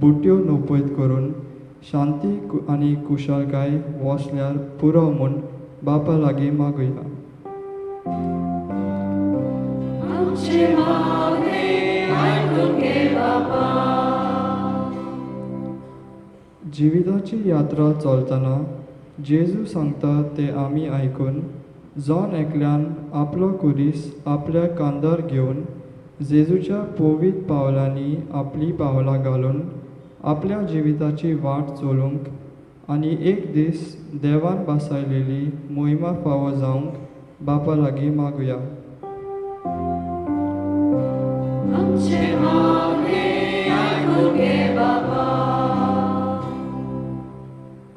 बुट्यो नपयत करून शांती आनी कुशळकाय वसल्यार पुरो म्हूण बापा लागीं मागुया. आमचें मागणें आयकून घे बापा. जिविताची यात्रा चलतना जेजू सांगता तें आमी आयकून जण एकल्यान आपलो कुरीस आपल्या कांदार घेवन जेजूच्या पवित्र पावलांनी आपलीं पावलां घालून आपल्या जिविताची वाट चलूंक आनी एक दीस देवान बसयलेली मोहिमा फावो जावंक बापा लागीं मागुया. आमचें मागणें आयकून घे बापा.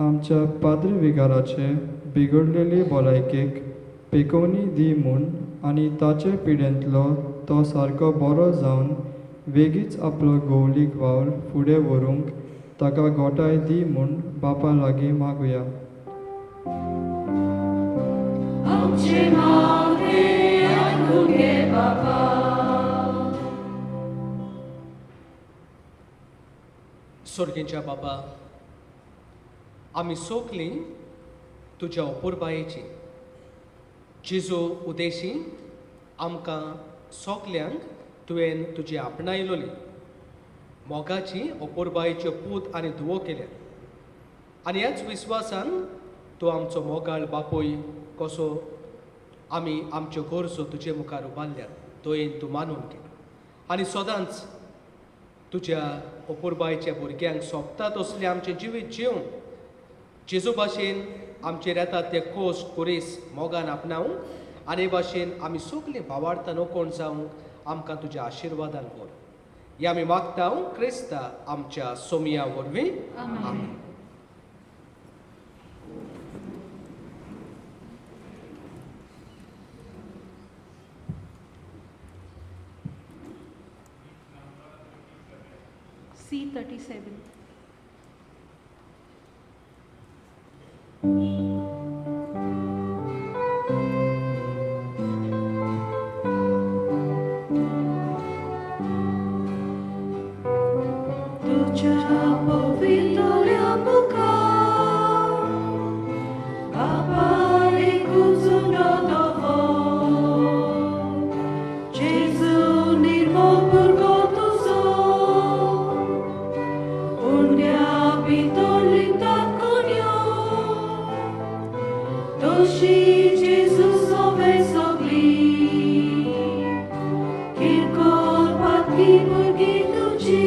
आमच्या पाद्री विगाराचे बिगडलेले भलायकेक पेकोवणी दी म्हूण आनी ताचे पिडेंतलो तो सारको बरो जावन वेगीच आपलो गौलीक वावर फुडें व्हरूंक ताका गोठाय दी म्हूण बापा लागीं मागुया. आमचें मागणें आयकून घे बापा. सोर्गेच्या बाबा, आमी सोकलीं तुज्या अपुरबायेची जेजू उदेशी आमकां सोकल्यांक तुवें तुजी आपणायलोली मोगाची अपुरबायेच्यो पूत आनी धुवो केल्यात आनी ह्याच विस्वासान तूं आमचो मोगाळ बापूय कसो आमी आमच्यो गरजो तुजे मुखार उबारल्यात दयेन तूं मानून घे आनी सदांच तुज्या अपुरबायेच्या भुरग्यांक सोंपता तसलें आमचें जिवीत जिवन जेजू भाशेन आमचेर येतात ते कोश्ट कुरीस मोगान आपणावंक आनी भाशेन आमी सगलीं भावार्थान ओकोण जावंक आमकां तुज्या आशिर्वादान व्हर. हें आमी मागता क्रिस्ता आमच्या सोमया वरवीं. आमेन. C37. तुझ्या पवित्र बुका तशी जेजू सोवे सगळी किरकोळ पातकी भुरगीं तुजी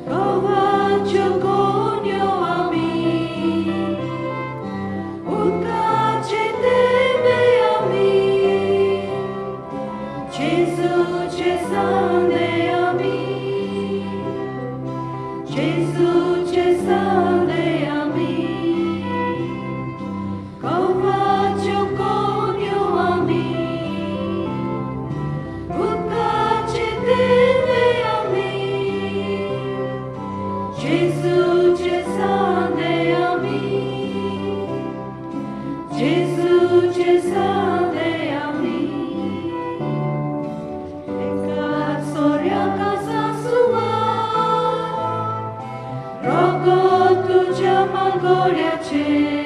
गव्हाच्यो गोण्यो आमी उदकाचे थेंबे आमी जेजूचे सांदे आमी जेजूचे सांदे आमी गव्हाच्यो गोण्यो आमी उदकाचे थेंबे आमी जेजूचे सांदे आमी जेजूचे सांदे आमी एका सोऱ्या कासा सुवात रगत तुज्या मालगोड्याचें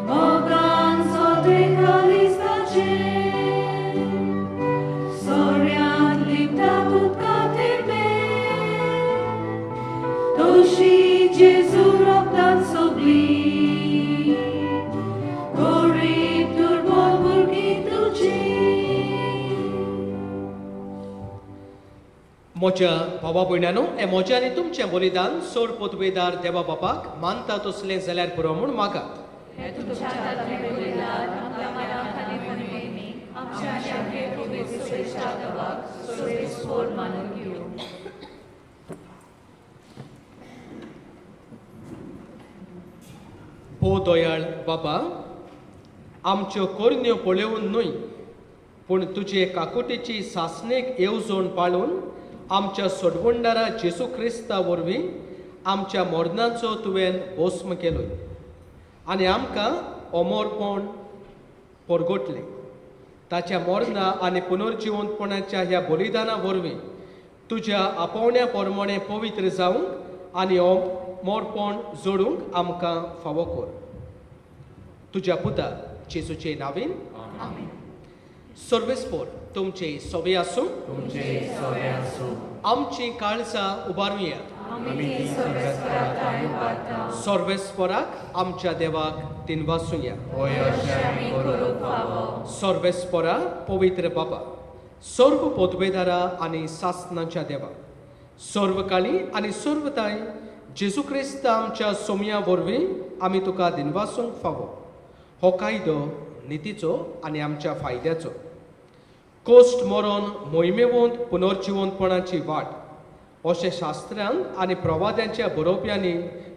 मोगान सोदे खालिस्ताचें सोऱ्यांत लिपता उदका थेंबे तशी जेजू रगतान सगळी गरीब दुर्बळ भुरगीं तुजी. म्हज्या भावा भयणानो, हें म्हजें आनी तुमचें बलिदान सोड पोतवेदार देवा बापाक मानता तसलें जाल्यार पुरो म्हूण मागात. हें तुमच्या हातांतलें बलिदान आमकां मना खातीर मनयनी आमच्या आनी आमगे पवित्र सुरेशा देवाक सर्वेस्पोर मानून घेवं. भोव दयाळ बाबा, आमच्यो करण्यो पळोवन न्हय पूण तुजे काकुटेची सासणेक येवजण पाळून आमच्या सोडवणदारा जेजू क्रिस्ता वरवीं आमच्या मरणाचो तुवें भस्म केलो आनी आमकां अमरपण परगटलें. ताच्या मरणा आनी पुनर्जिवंतपणाच्या ह्या बलिदाना वरवीं तुज्या आपोवण्या प्रमाणें पवित्र जावंक आनी अमरपण जोडूंक आमकां फावो कर. तुज्या पुता जेजूचे नांवान आमेन. सर्वेस्पोर तुमचे सोबे आसूं, तुमचे सोबे आसूं. आमची काळजां उबारुया. सर्वेस्पोराक आमच्या देवाक दिनवासुया. सर्वेस्पोरा पवित्र बाबा, सर्व पोतवेदारा आनी सासनाच्या देवा, सर्वकाळी आनी सर्वताय जेजू क्रिस्त आमच्या सोमया वरवीं आमी तुका दिनवासूंक फावो. हो कायदो नितीचो आनी आमच्या फायद्याचो. कोश्ट मरोन मोहिमेवंत पुनर्जिवंतपणाची वाट अशें शास्त्रांक आनी प्रवाद्यांच्या बरोवप्यांनी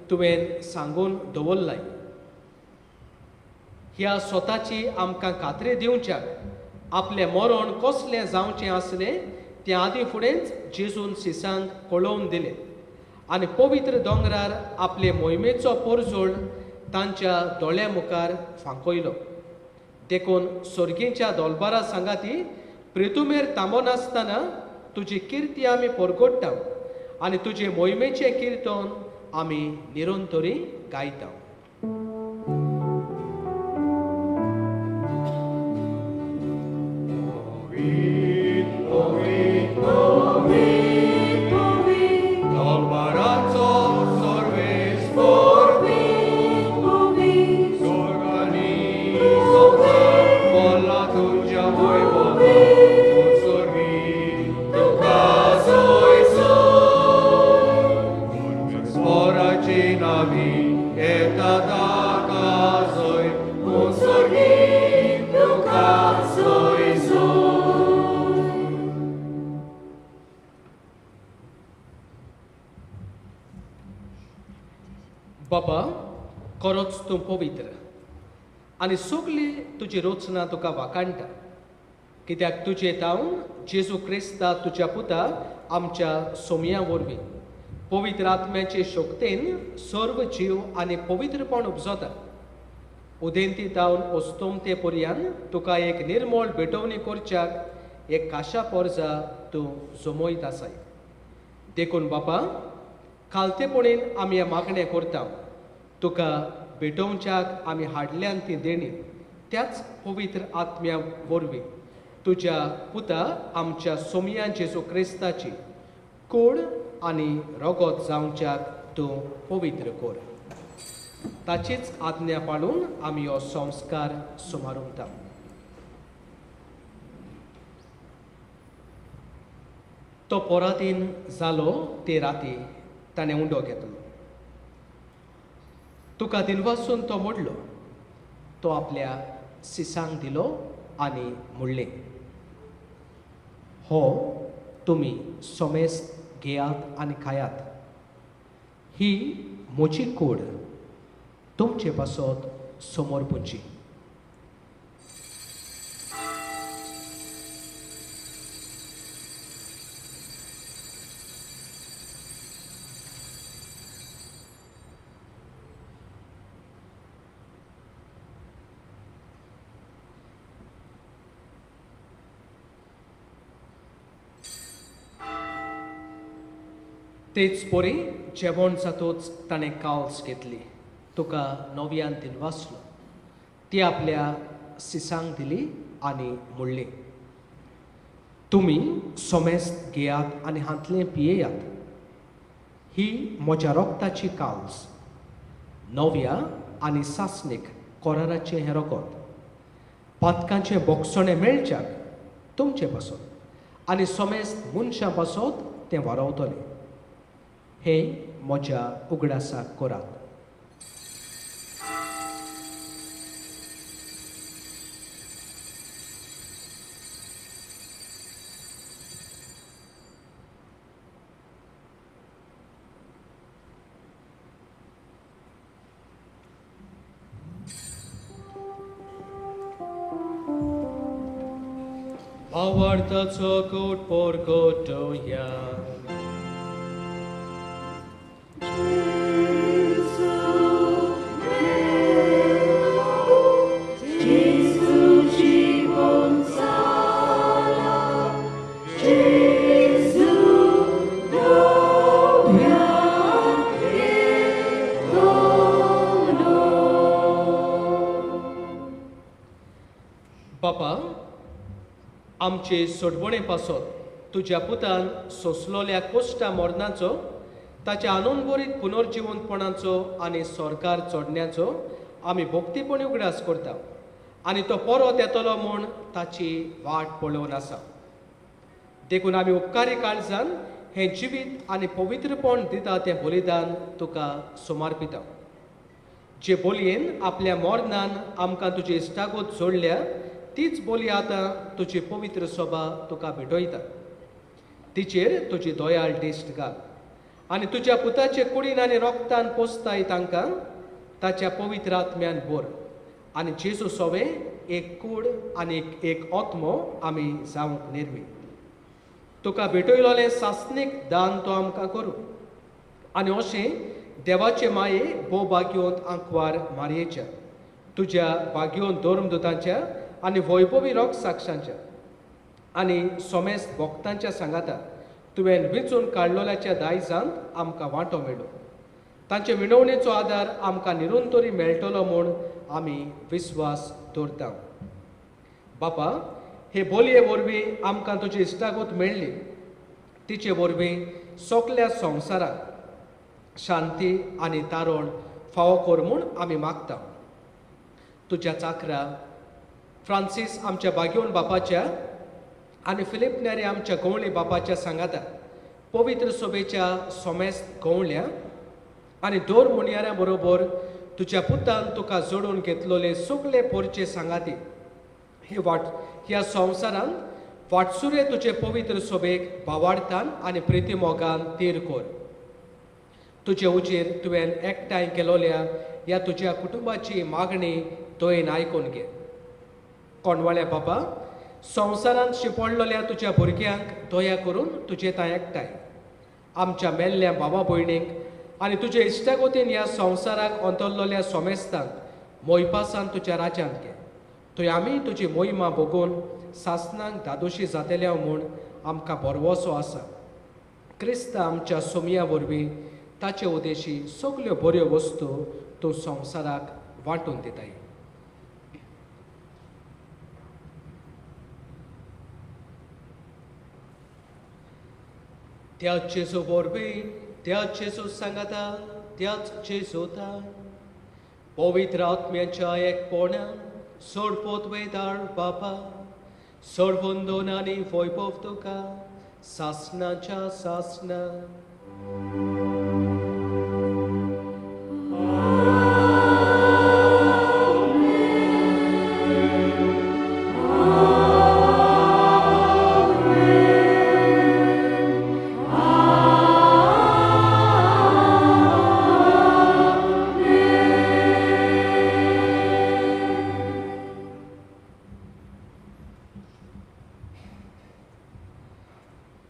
तुवें सांगून दवरलाय. ह्या स्वताची आमकां खात्री दिवच्याक आपलें मरण कसलें जावचें आसलें तें आदीं फुडेंच जेजून सिसांक कळोवन दिलें आनी पवित्र दोंगरार आपले मोहिमेचो परजोळ तांच्या दोळ्या मुखार फांकयलो. देखून सर्गीच्या दोलबारा सांगाती प्रितुमेर थांबनासतना तुजी किर्ती आमी परगट्टा आनी तुजे मोहिमेचें किर्तन आमी निरंतरी गायता. बाबा, खरोच तूं पवित्र आनी सगली तुजी रचना तुका वाखाणटा, कित्याक तुजे तावन जेजू क्रिस्ता तुज्या पुता आमच्या सोमया वरवीं पवित्र आत्म्याचे शक्तेन सर्व जीव आनी पवित्रपण उपजता. उदेंती तावन अस्तोमते पर्यान तुका एक निर्मळ भेटवणी करच्याक एक काशा पोरजा तूं जमयत आसाय. देखून बापा, खालतेपणेन आमी हें मागणें करता, तुका भेटोवच्याक आमी हाडल्यान ती देणी त्याच पवित्र आत्म्या वरवीं तुज्या पुता आमच्या सोमया जेजू क्रिस्ताची कोड आनी रगत जावच्याक तूं पवित्र कर. ताचीच आज्ञा पाळून आमी हो संस्कार सुमारुंता. तो पोरातीन जालो ते राती ताणें उंडो घेतलो, तुका दिनवासून तो मोडलो, तो आपल्या सिसांक दिलो आनी म्हणलें, हो तुमी सोमेस घेयात आनी खायात, ही म्हजी कूड तुमचे पासत समोर पुंची. तेच परी जेवण जातूच ताणें कावस घेतली, तुका नव्यान दिनवासलो, ती आपल्या सिसांक दिली आनी म्हणली, तुमी सोमेस्त घेयात आनी हांतलें पियेयात, ही म्हज्या रोगताची कावस, नव्या आनी सासणीक कोराराचें हें रोगत, पातकांचें बोगसणें मेळच्याक तुमचे पासत आनी सोमेस्त मनशां पासत तें वारवतलें, हे म्हज्या उगडासाक करात. भावार्थाचो कोट परगटोया. बापा, आमचे सोडवणे पासत तुज्या पुतान सोंसलोल्या कोश्टा मरणाचो, ताच्या आनंदभरीत पुनर्जिवंतपणाचो आनी सरकार चडण्याचो आमी भक्तीपणी उगडास करता आनी तो परत येतलो म्हूण ताची वाट पळोवन आसा. देखून आमी उपकारी काळजान हें जिवीत आनी पवित्रपण दिता तें बलिदान तुका समर्पिता. जे बोलयेन आपल्या मरणान आमकां तुजी इश्टागत जोडल्या तीच बोली आतां तुजी पवित्र सभा तुका भेटयता. तिचेर तुजी दयाळ दिश्ट घाल आनी तुज्या पुताचे कुडीन आनी रोगतान पोसताय तांकां ताच्या पवित्र आत्म्यान भर आनी जेजू सोवे एक कूड आनी एक आत्मो आमी जावंक निर्मी. तुका भेटयलोलें सासणीक दान तो आमकां करूं आनी अशें देवाचे माये भोव भाग्योंत आंकवार मारयेच्या तुज्या भाग्योंत धर्मदुतांच्या आनी वैभवी रोग साक्षांच्या आनी सोमेस्त भक्तांच्या सांगाता तुवें विंचून काडलोल्याच्या दायजांत आमकां वांटो मेळो. तांचे विणवणेचो आदार आमकां निरंतरी मेळटलो म्हूण आमी विस्वास दवरता. बापा, हे बोलये वरवीं आमकां तुजी इश्टागत मेळ्ळी, तिचे वरवीं सगल्या संवसाराक शांती आनी तारण फावो कर म्हूण आमी मागता. तुज्या चाकरा फ्रांसीस आमच्या बागेवन बापाच्या आनी फिलीप नेरी आमच्या गवळी बापाच्या सांगाता पवित्र सभेच्या सोमेस्त गवळ्या आनी दोर मुनियाऱ्या बरोबर तुज्या पुतान तुका जोडून घेतलोले सगळे पोरचे सांगाती हे वाट ह्या संवसारांत वाटसुरे तुजे पवित्र सभेक भावार्थान आनी प्रितीमोगान तीर कर. तुजे उजेर तुवें एकठांय केलोल्या ह्या तुज्या कुटुंबाची मागणी दयेन आयकून घे. कोणवाळ्या बाबा, संवसारांत शिंपडलेल्या तुज्या भुरग्यांक दया करून तुजे थंय एकठांय आमच्या मेल्ल्या बाबा भयणींक आनी तुजे इश्टागतीन ह्या संवसाराक अंतरलेल्या सोमेस्तांक मोयपासान तुज्या राज्यांत घे. थंय आमी तुजी मोहिमा भोगून सासनांक दादोशी जातेल्या म्हूण आमकां भरवसो आसा. क्रिस्त आमच्या सोमया वरवीं ताचे उदेशी सगल्यो बऱ्यो वस्तू तूं संवसाराक वांटून दिताय. त्याच जेजू वरवीं, त्याच जेजू सांगाता, त्याच जेजूता पवित्र आत्म्याच्या एकपणान सोडपोत वेदार बापा सर्वंदन आनी वैभव तुका सासनाच्या सासना.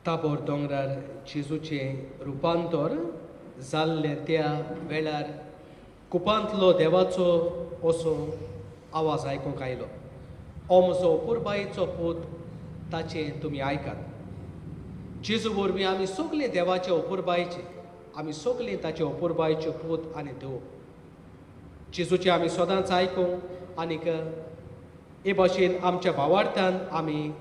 ताबोर दोंगरार जेजूचें रुपांतर जाल्लें त्या वेळार कुपांतलो देवाचो असो आवाज आयकूंक आयलो, हो म्हजो अपुरबायेचो पूत, ताचें तुमी आयकात. जेजू वरवीं आमी सगलीं देवाचे अपुरबायेचे, आमी सगलीं ताचे अपुरबायेचे पूत आनी देव. जेजूचें आमी सदांच आयकूंक आनीक हे भाशेन आमच्या भावार्थान आमी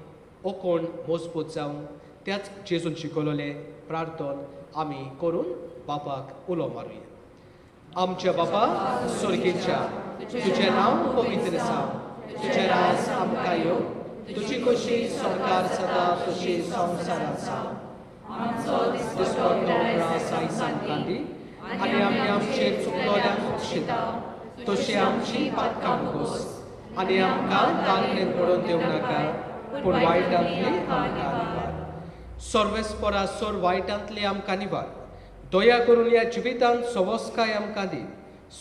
ओकोण मजबूत जावन त्याच जेजून शिकवलें प्रार्थन आमी करून बापाक उलो मारुया. आमच्या बापा स्वर्गीच्या, तुजें नांव पवित्र जावं, तुजें राज आमकां येवं, तुजी खोशी सरकार सदा तुजी संवसारांत जावं. दिसपट्टो ग्रास आयज आमकां दी आनी आमी आमचेर चुकलोल्यांक बक्षिता तशी आमची पातकां खोस आनी आमकां तांकणेंत पडून दिवं नाका, पूण वायटांतली आमकां निवार. सर्वेस्परा सोर वायटांतली आमकां निवार. दया करून ह्या जिवितांत सवस्काय आमकां दी.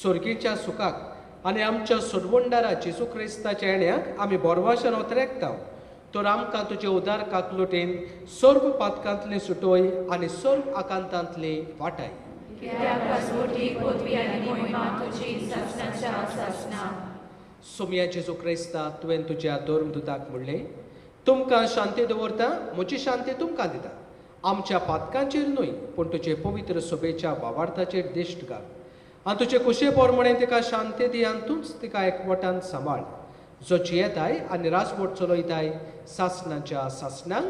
स्वर्गीच्या सुखाक आनी आमच्या सोडवणदारा जेजू क्रिस्ताच्या येण्याक आमी बोरवाशान ओतरेकता, तर आमकां तुजे उदार काकलुटेन सर्व पातकांतली सुटोय आनी सर्व आकांतांतली वाटाय. सोमया जेजू क्रिस्ता, तुवें तुज्या धर्मदूताक म्हणलें, तुमकां शांती दवरता, म्हजी शांती तुमकां दिता. आमच्या पातकांचेर न्हय, पूण तुजे पवित्र सभेच्या भावार्थाचेर दिश्ट घाल आनी तुजे कुशे प्रमाणे तिका शांती दी आनी तूंच तिका एकवटान सांबाळ, जो जियेताय आनी राजवट चलयताय सासनाच्या सासनांक.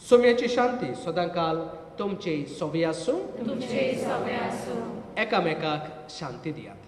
सोम्याची शांती सदांकाल तुमचे सोबी आसूं. एकामेकाक शांती दियात.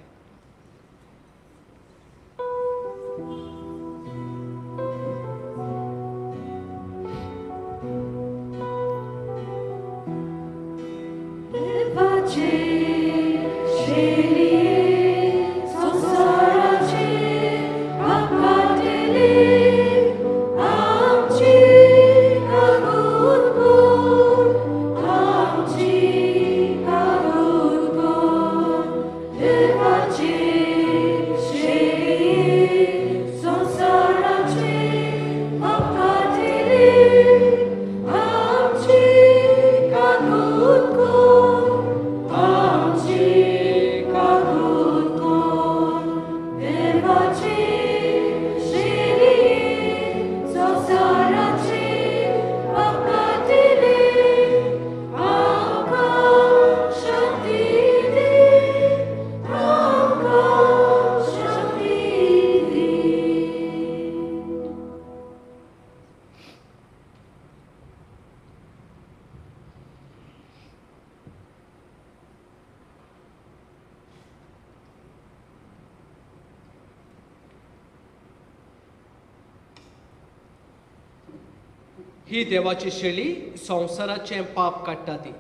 ही देवाची शेळी संवसाराचें पाप काडटा ती.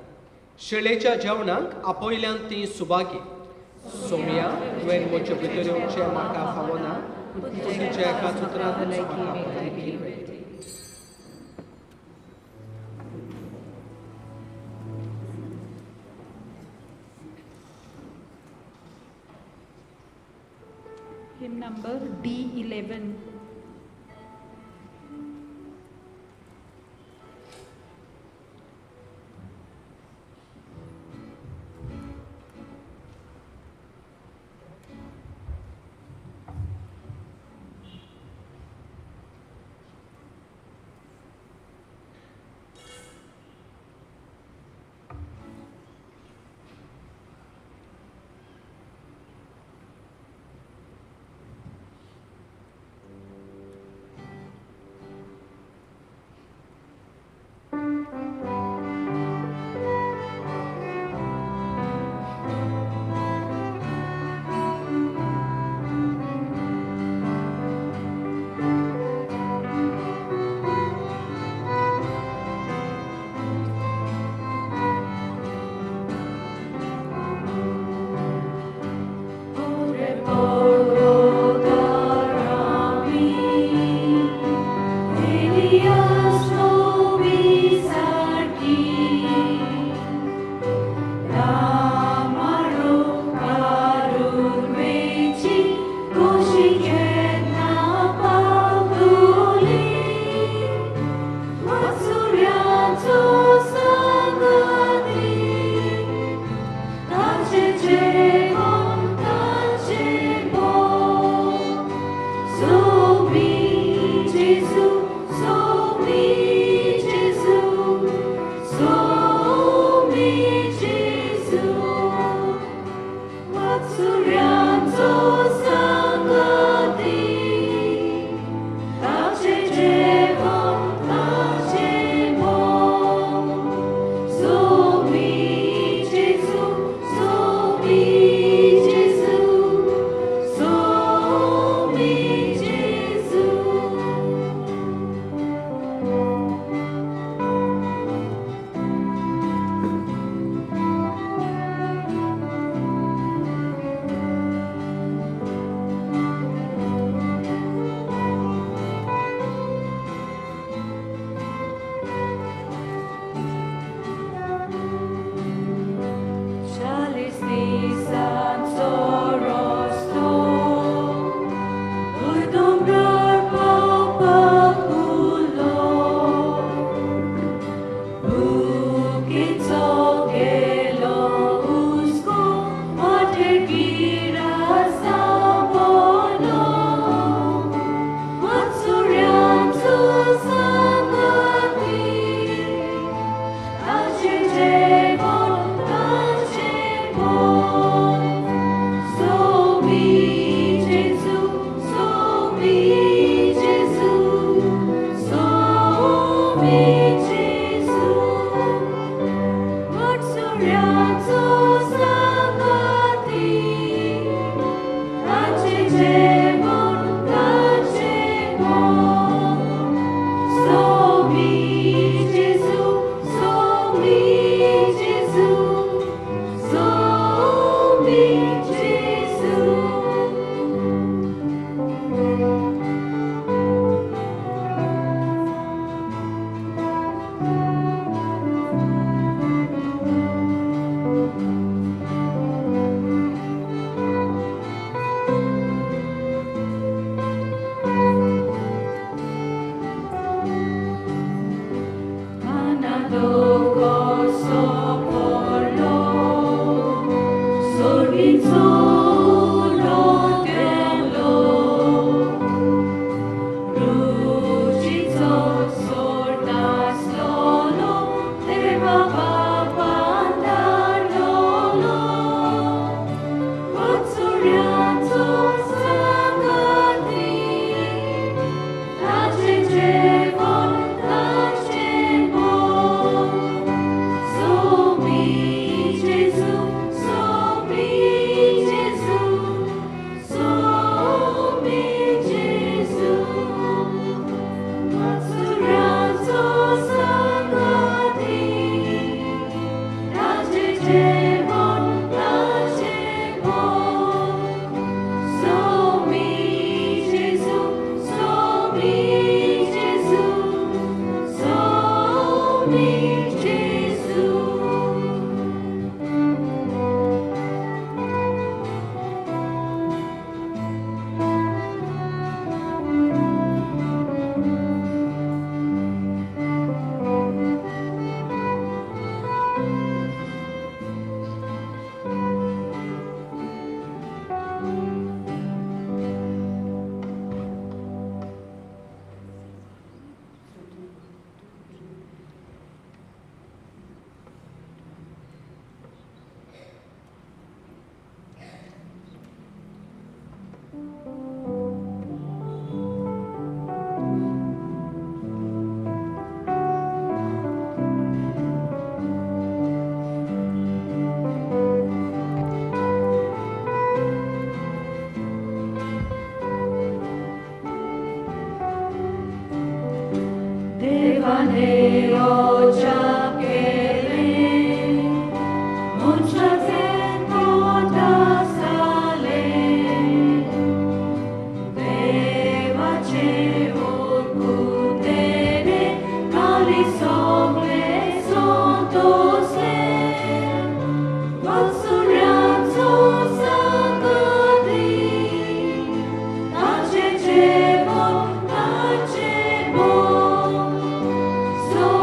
शेळेच्या जेवणाक आपयल्यान ती सुभागी. सोमया, तुवें म्हजे भितर येवचें म्हाका फावना, पूण तुज्या एकाच उतरानूच म्हाका भलायकी मेळटली. Hymn number D11. So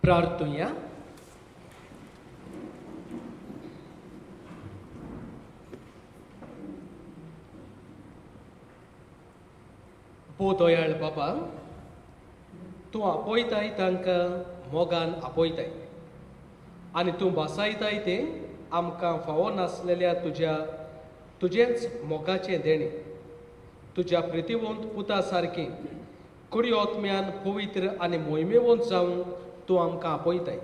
प्रार्थुया. भोव दयाळ बाबा, तूं आपयताय तांकां मोगान आपयताय आनी तूं भासायताय तें आमकां फावो नासलेल्या तुज्या तुजेंच मोगाचें देणें. तुज्या प्रितिवंत पुता सारकें कुडी आत्म्यान पवित्र आनी मोहिमेवंत जावंक तूं आमकां आपयताय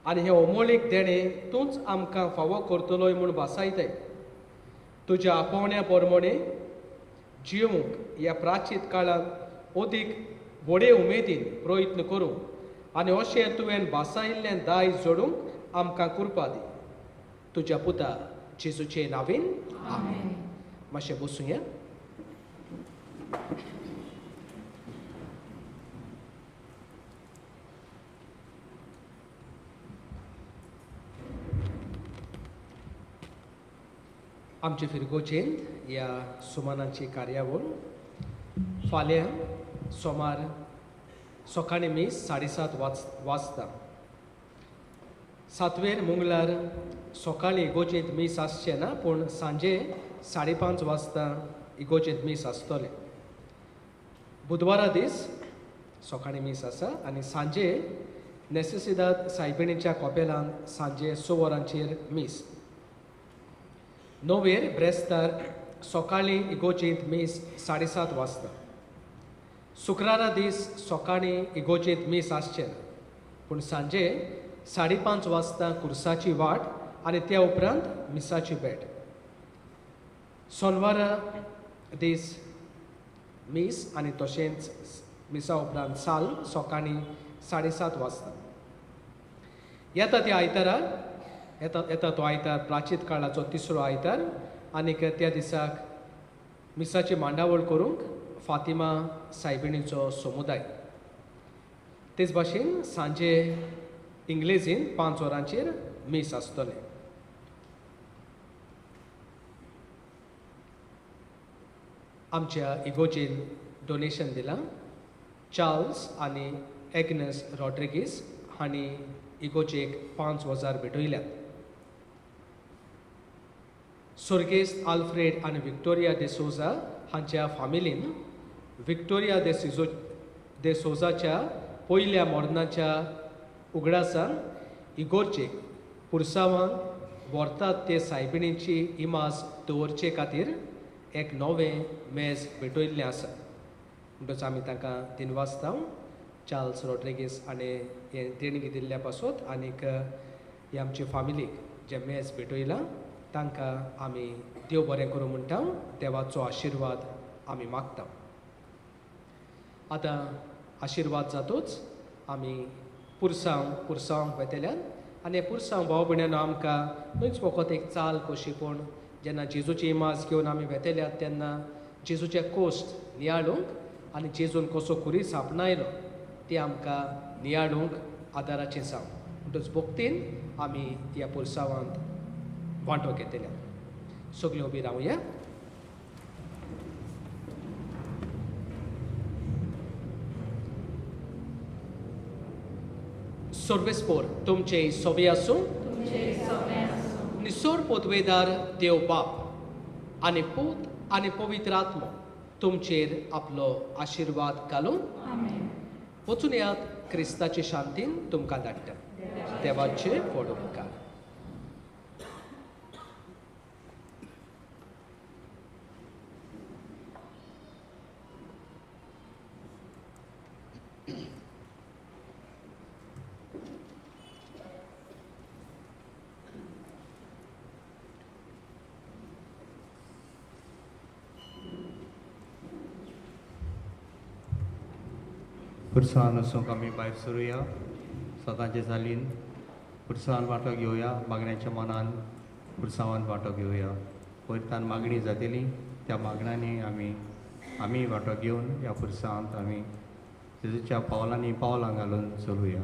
आनी हें अमोलीक देणें तूंच आमकां फावो करतलोय म्हूण भासायताय. तुज्या आपोवण्या प्रमाणें जिवंक ह्या प्राचीत काळांत अदीक व्हडे उमेदीन प्रयत्न करूंक आनी अशें तुवें भासायिल्लें दायज जोडूंक आमकां कृपा दी. तुज्या पुता जेजूचे नांवान आमेन. मातशें बसुया. आमचे फिरगोजेंत ह्या सुमानाची कार्यावळ फाल्यां सोमार सकाळीं मीस 7:30 वाजता. सातवेर मंगळार सकाळीं इगोजेंत मीस आसचें ना, पूण सांजे 5:30 वाजता इगोजेंत मीस आसतलें. बुधवारा दीस सकाळीं मीस आसा आनी सांजे नेसेसिदाद सायबिणीच्या कॉपेलान सांजे 6 वरांचेर मीस. 9वेर ब्रेस्तार सकाळीं इगोजेंत मीस 7:30 वाजता. शुक्रारा दीस सकाळीं इगोजेंत मीस आसचें ना, पूण सांजे 5:30 वाजता कुर्साची वाट आनी त्या उपरांत मिसाची भेट. सोनवारा दीस मीस आनी तशेंच मिसा उपरांत साल सकाळीं 7:30 वाजता. येता त्या आयतारा येता तो आयतार प्राचीत काळाचो तिसरो आयतार आनीक त्या दिसाक मिसाची मांडावळ करूंक फातिमा सायबिणीचो समुदाय. तेच भाशेन सांजे इंग्लेजीन 5 वरांचेर मीस आसतलें. आमच्या इगोजेन डोनेशन दिलां. चार्ल्स आनी एग्नेस रॉड्रिगीस हांणी इगोजेक 5,000 भेटयल्यात. स्वर्गेस्त आल्फ्रेड आनी विक्टोरिया दे सोजा हांच्या फामिलीन विक्टोरिया दे सोजाच्या पयल्या मरणाच्या उगडासान इगोर्जेक पुरसावांक व्हरतात ते सायबिणीची इमाज दवरचे खातीर एक नवें मेज भेटयल्लें आसा. म्हणटच आमी तांकां दिनवासता चार्ल्स रॉड्रिगीस आनी हें देणगी दिल्ल्या पासत आनीक हे आमचे फामिलीक जें मेज भेटयलां तांकां आमी देव बरें करूं म्हणटा, देवाचो आशिर्वाद आमी मागता. आतां आशिर्वाद जातूच आमी पुरसांव वेतल्यान आनी पुरसांव भाव भयणांनो आमकां न्हूच फकत एक चाल कशी, पूण जेन्ना जेजूची इमाज घेवन आमी वेतल्यात तेन्ना जेजूचे कोश्ट नियाळूंक आनी जेजून कसो खुरीस आपणायलो ते आमकां नियाळूंक आदाराचें जावं. म्हणटच भक्तीन आमी ह्या पुरसांवांत वांटो घेतल्या. सगळीं उबी रावया. सर्वेस्पोर तुमचे सोबे आसूं. निसोर पोतवेदार देव बाप आनी पूत आनी पवित्र आत्मो तुमचेर आपलो आशिर्वाद घालून वचून यात. क्रिस्ताचे शांतीन तुमकां धाडटा. देवाचे व्हड उपकार. पुरसान वचूंक आमी भायर सरुया. सदांचे चालीन पुरसान वांटो घेवया. मागण्याच्या मनान पुरसांवान वांटो घेवया. वयतान मागणी जातली त्या मागण्यांनी आमी वांटो घेवन ह्या पुरसांत आमी जेजूच्या पावलांनी पावलां घालून चलुया.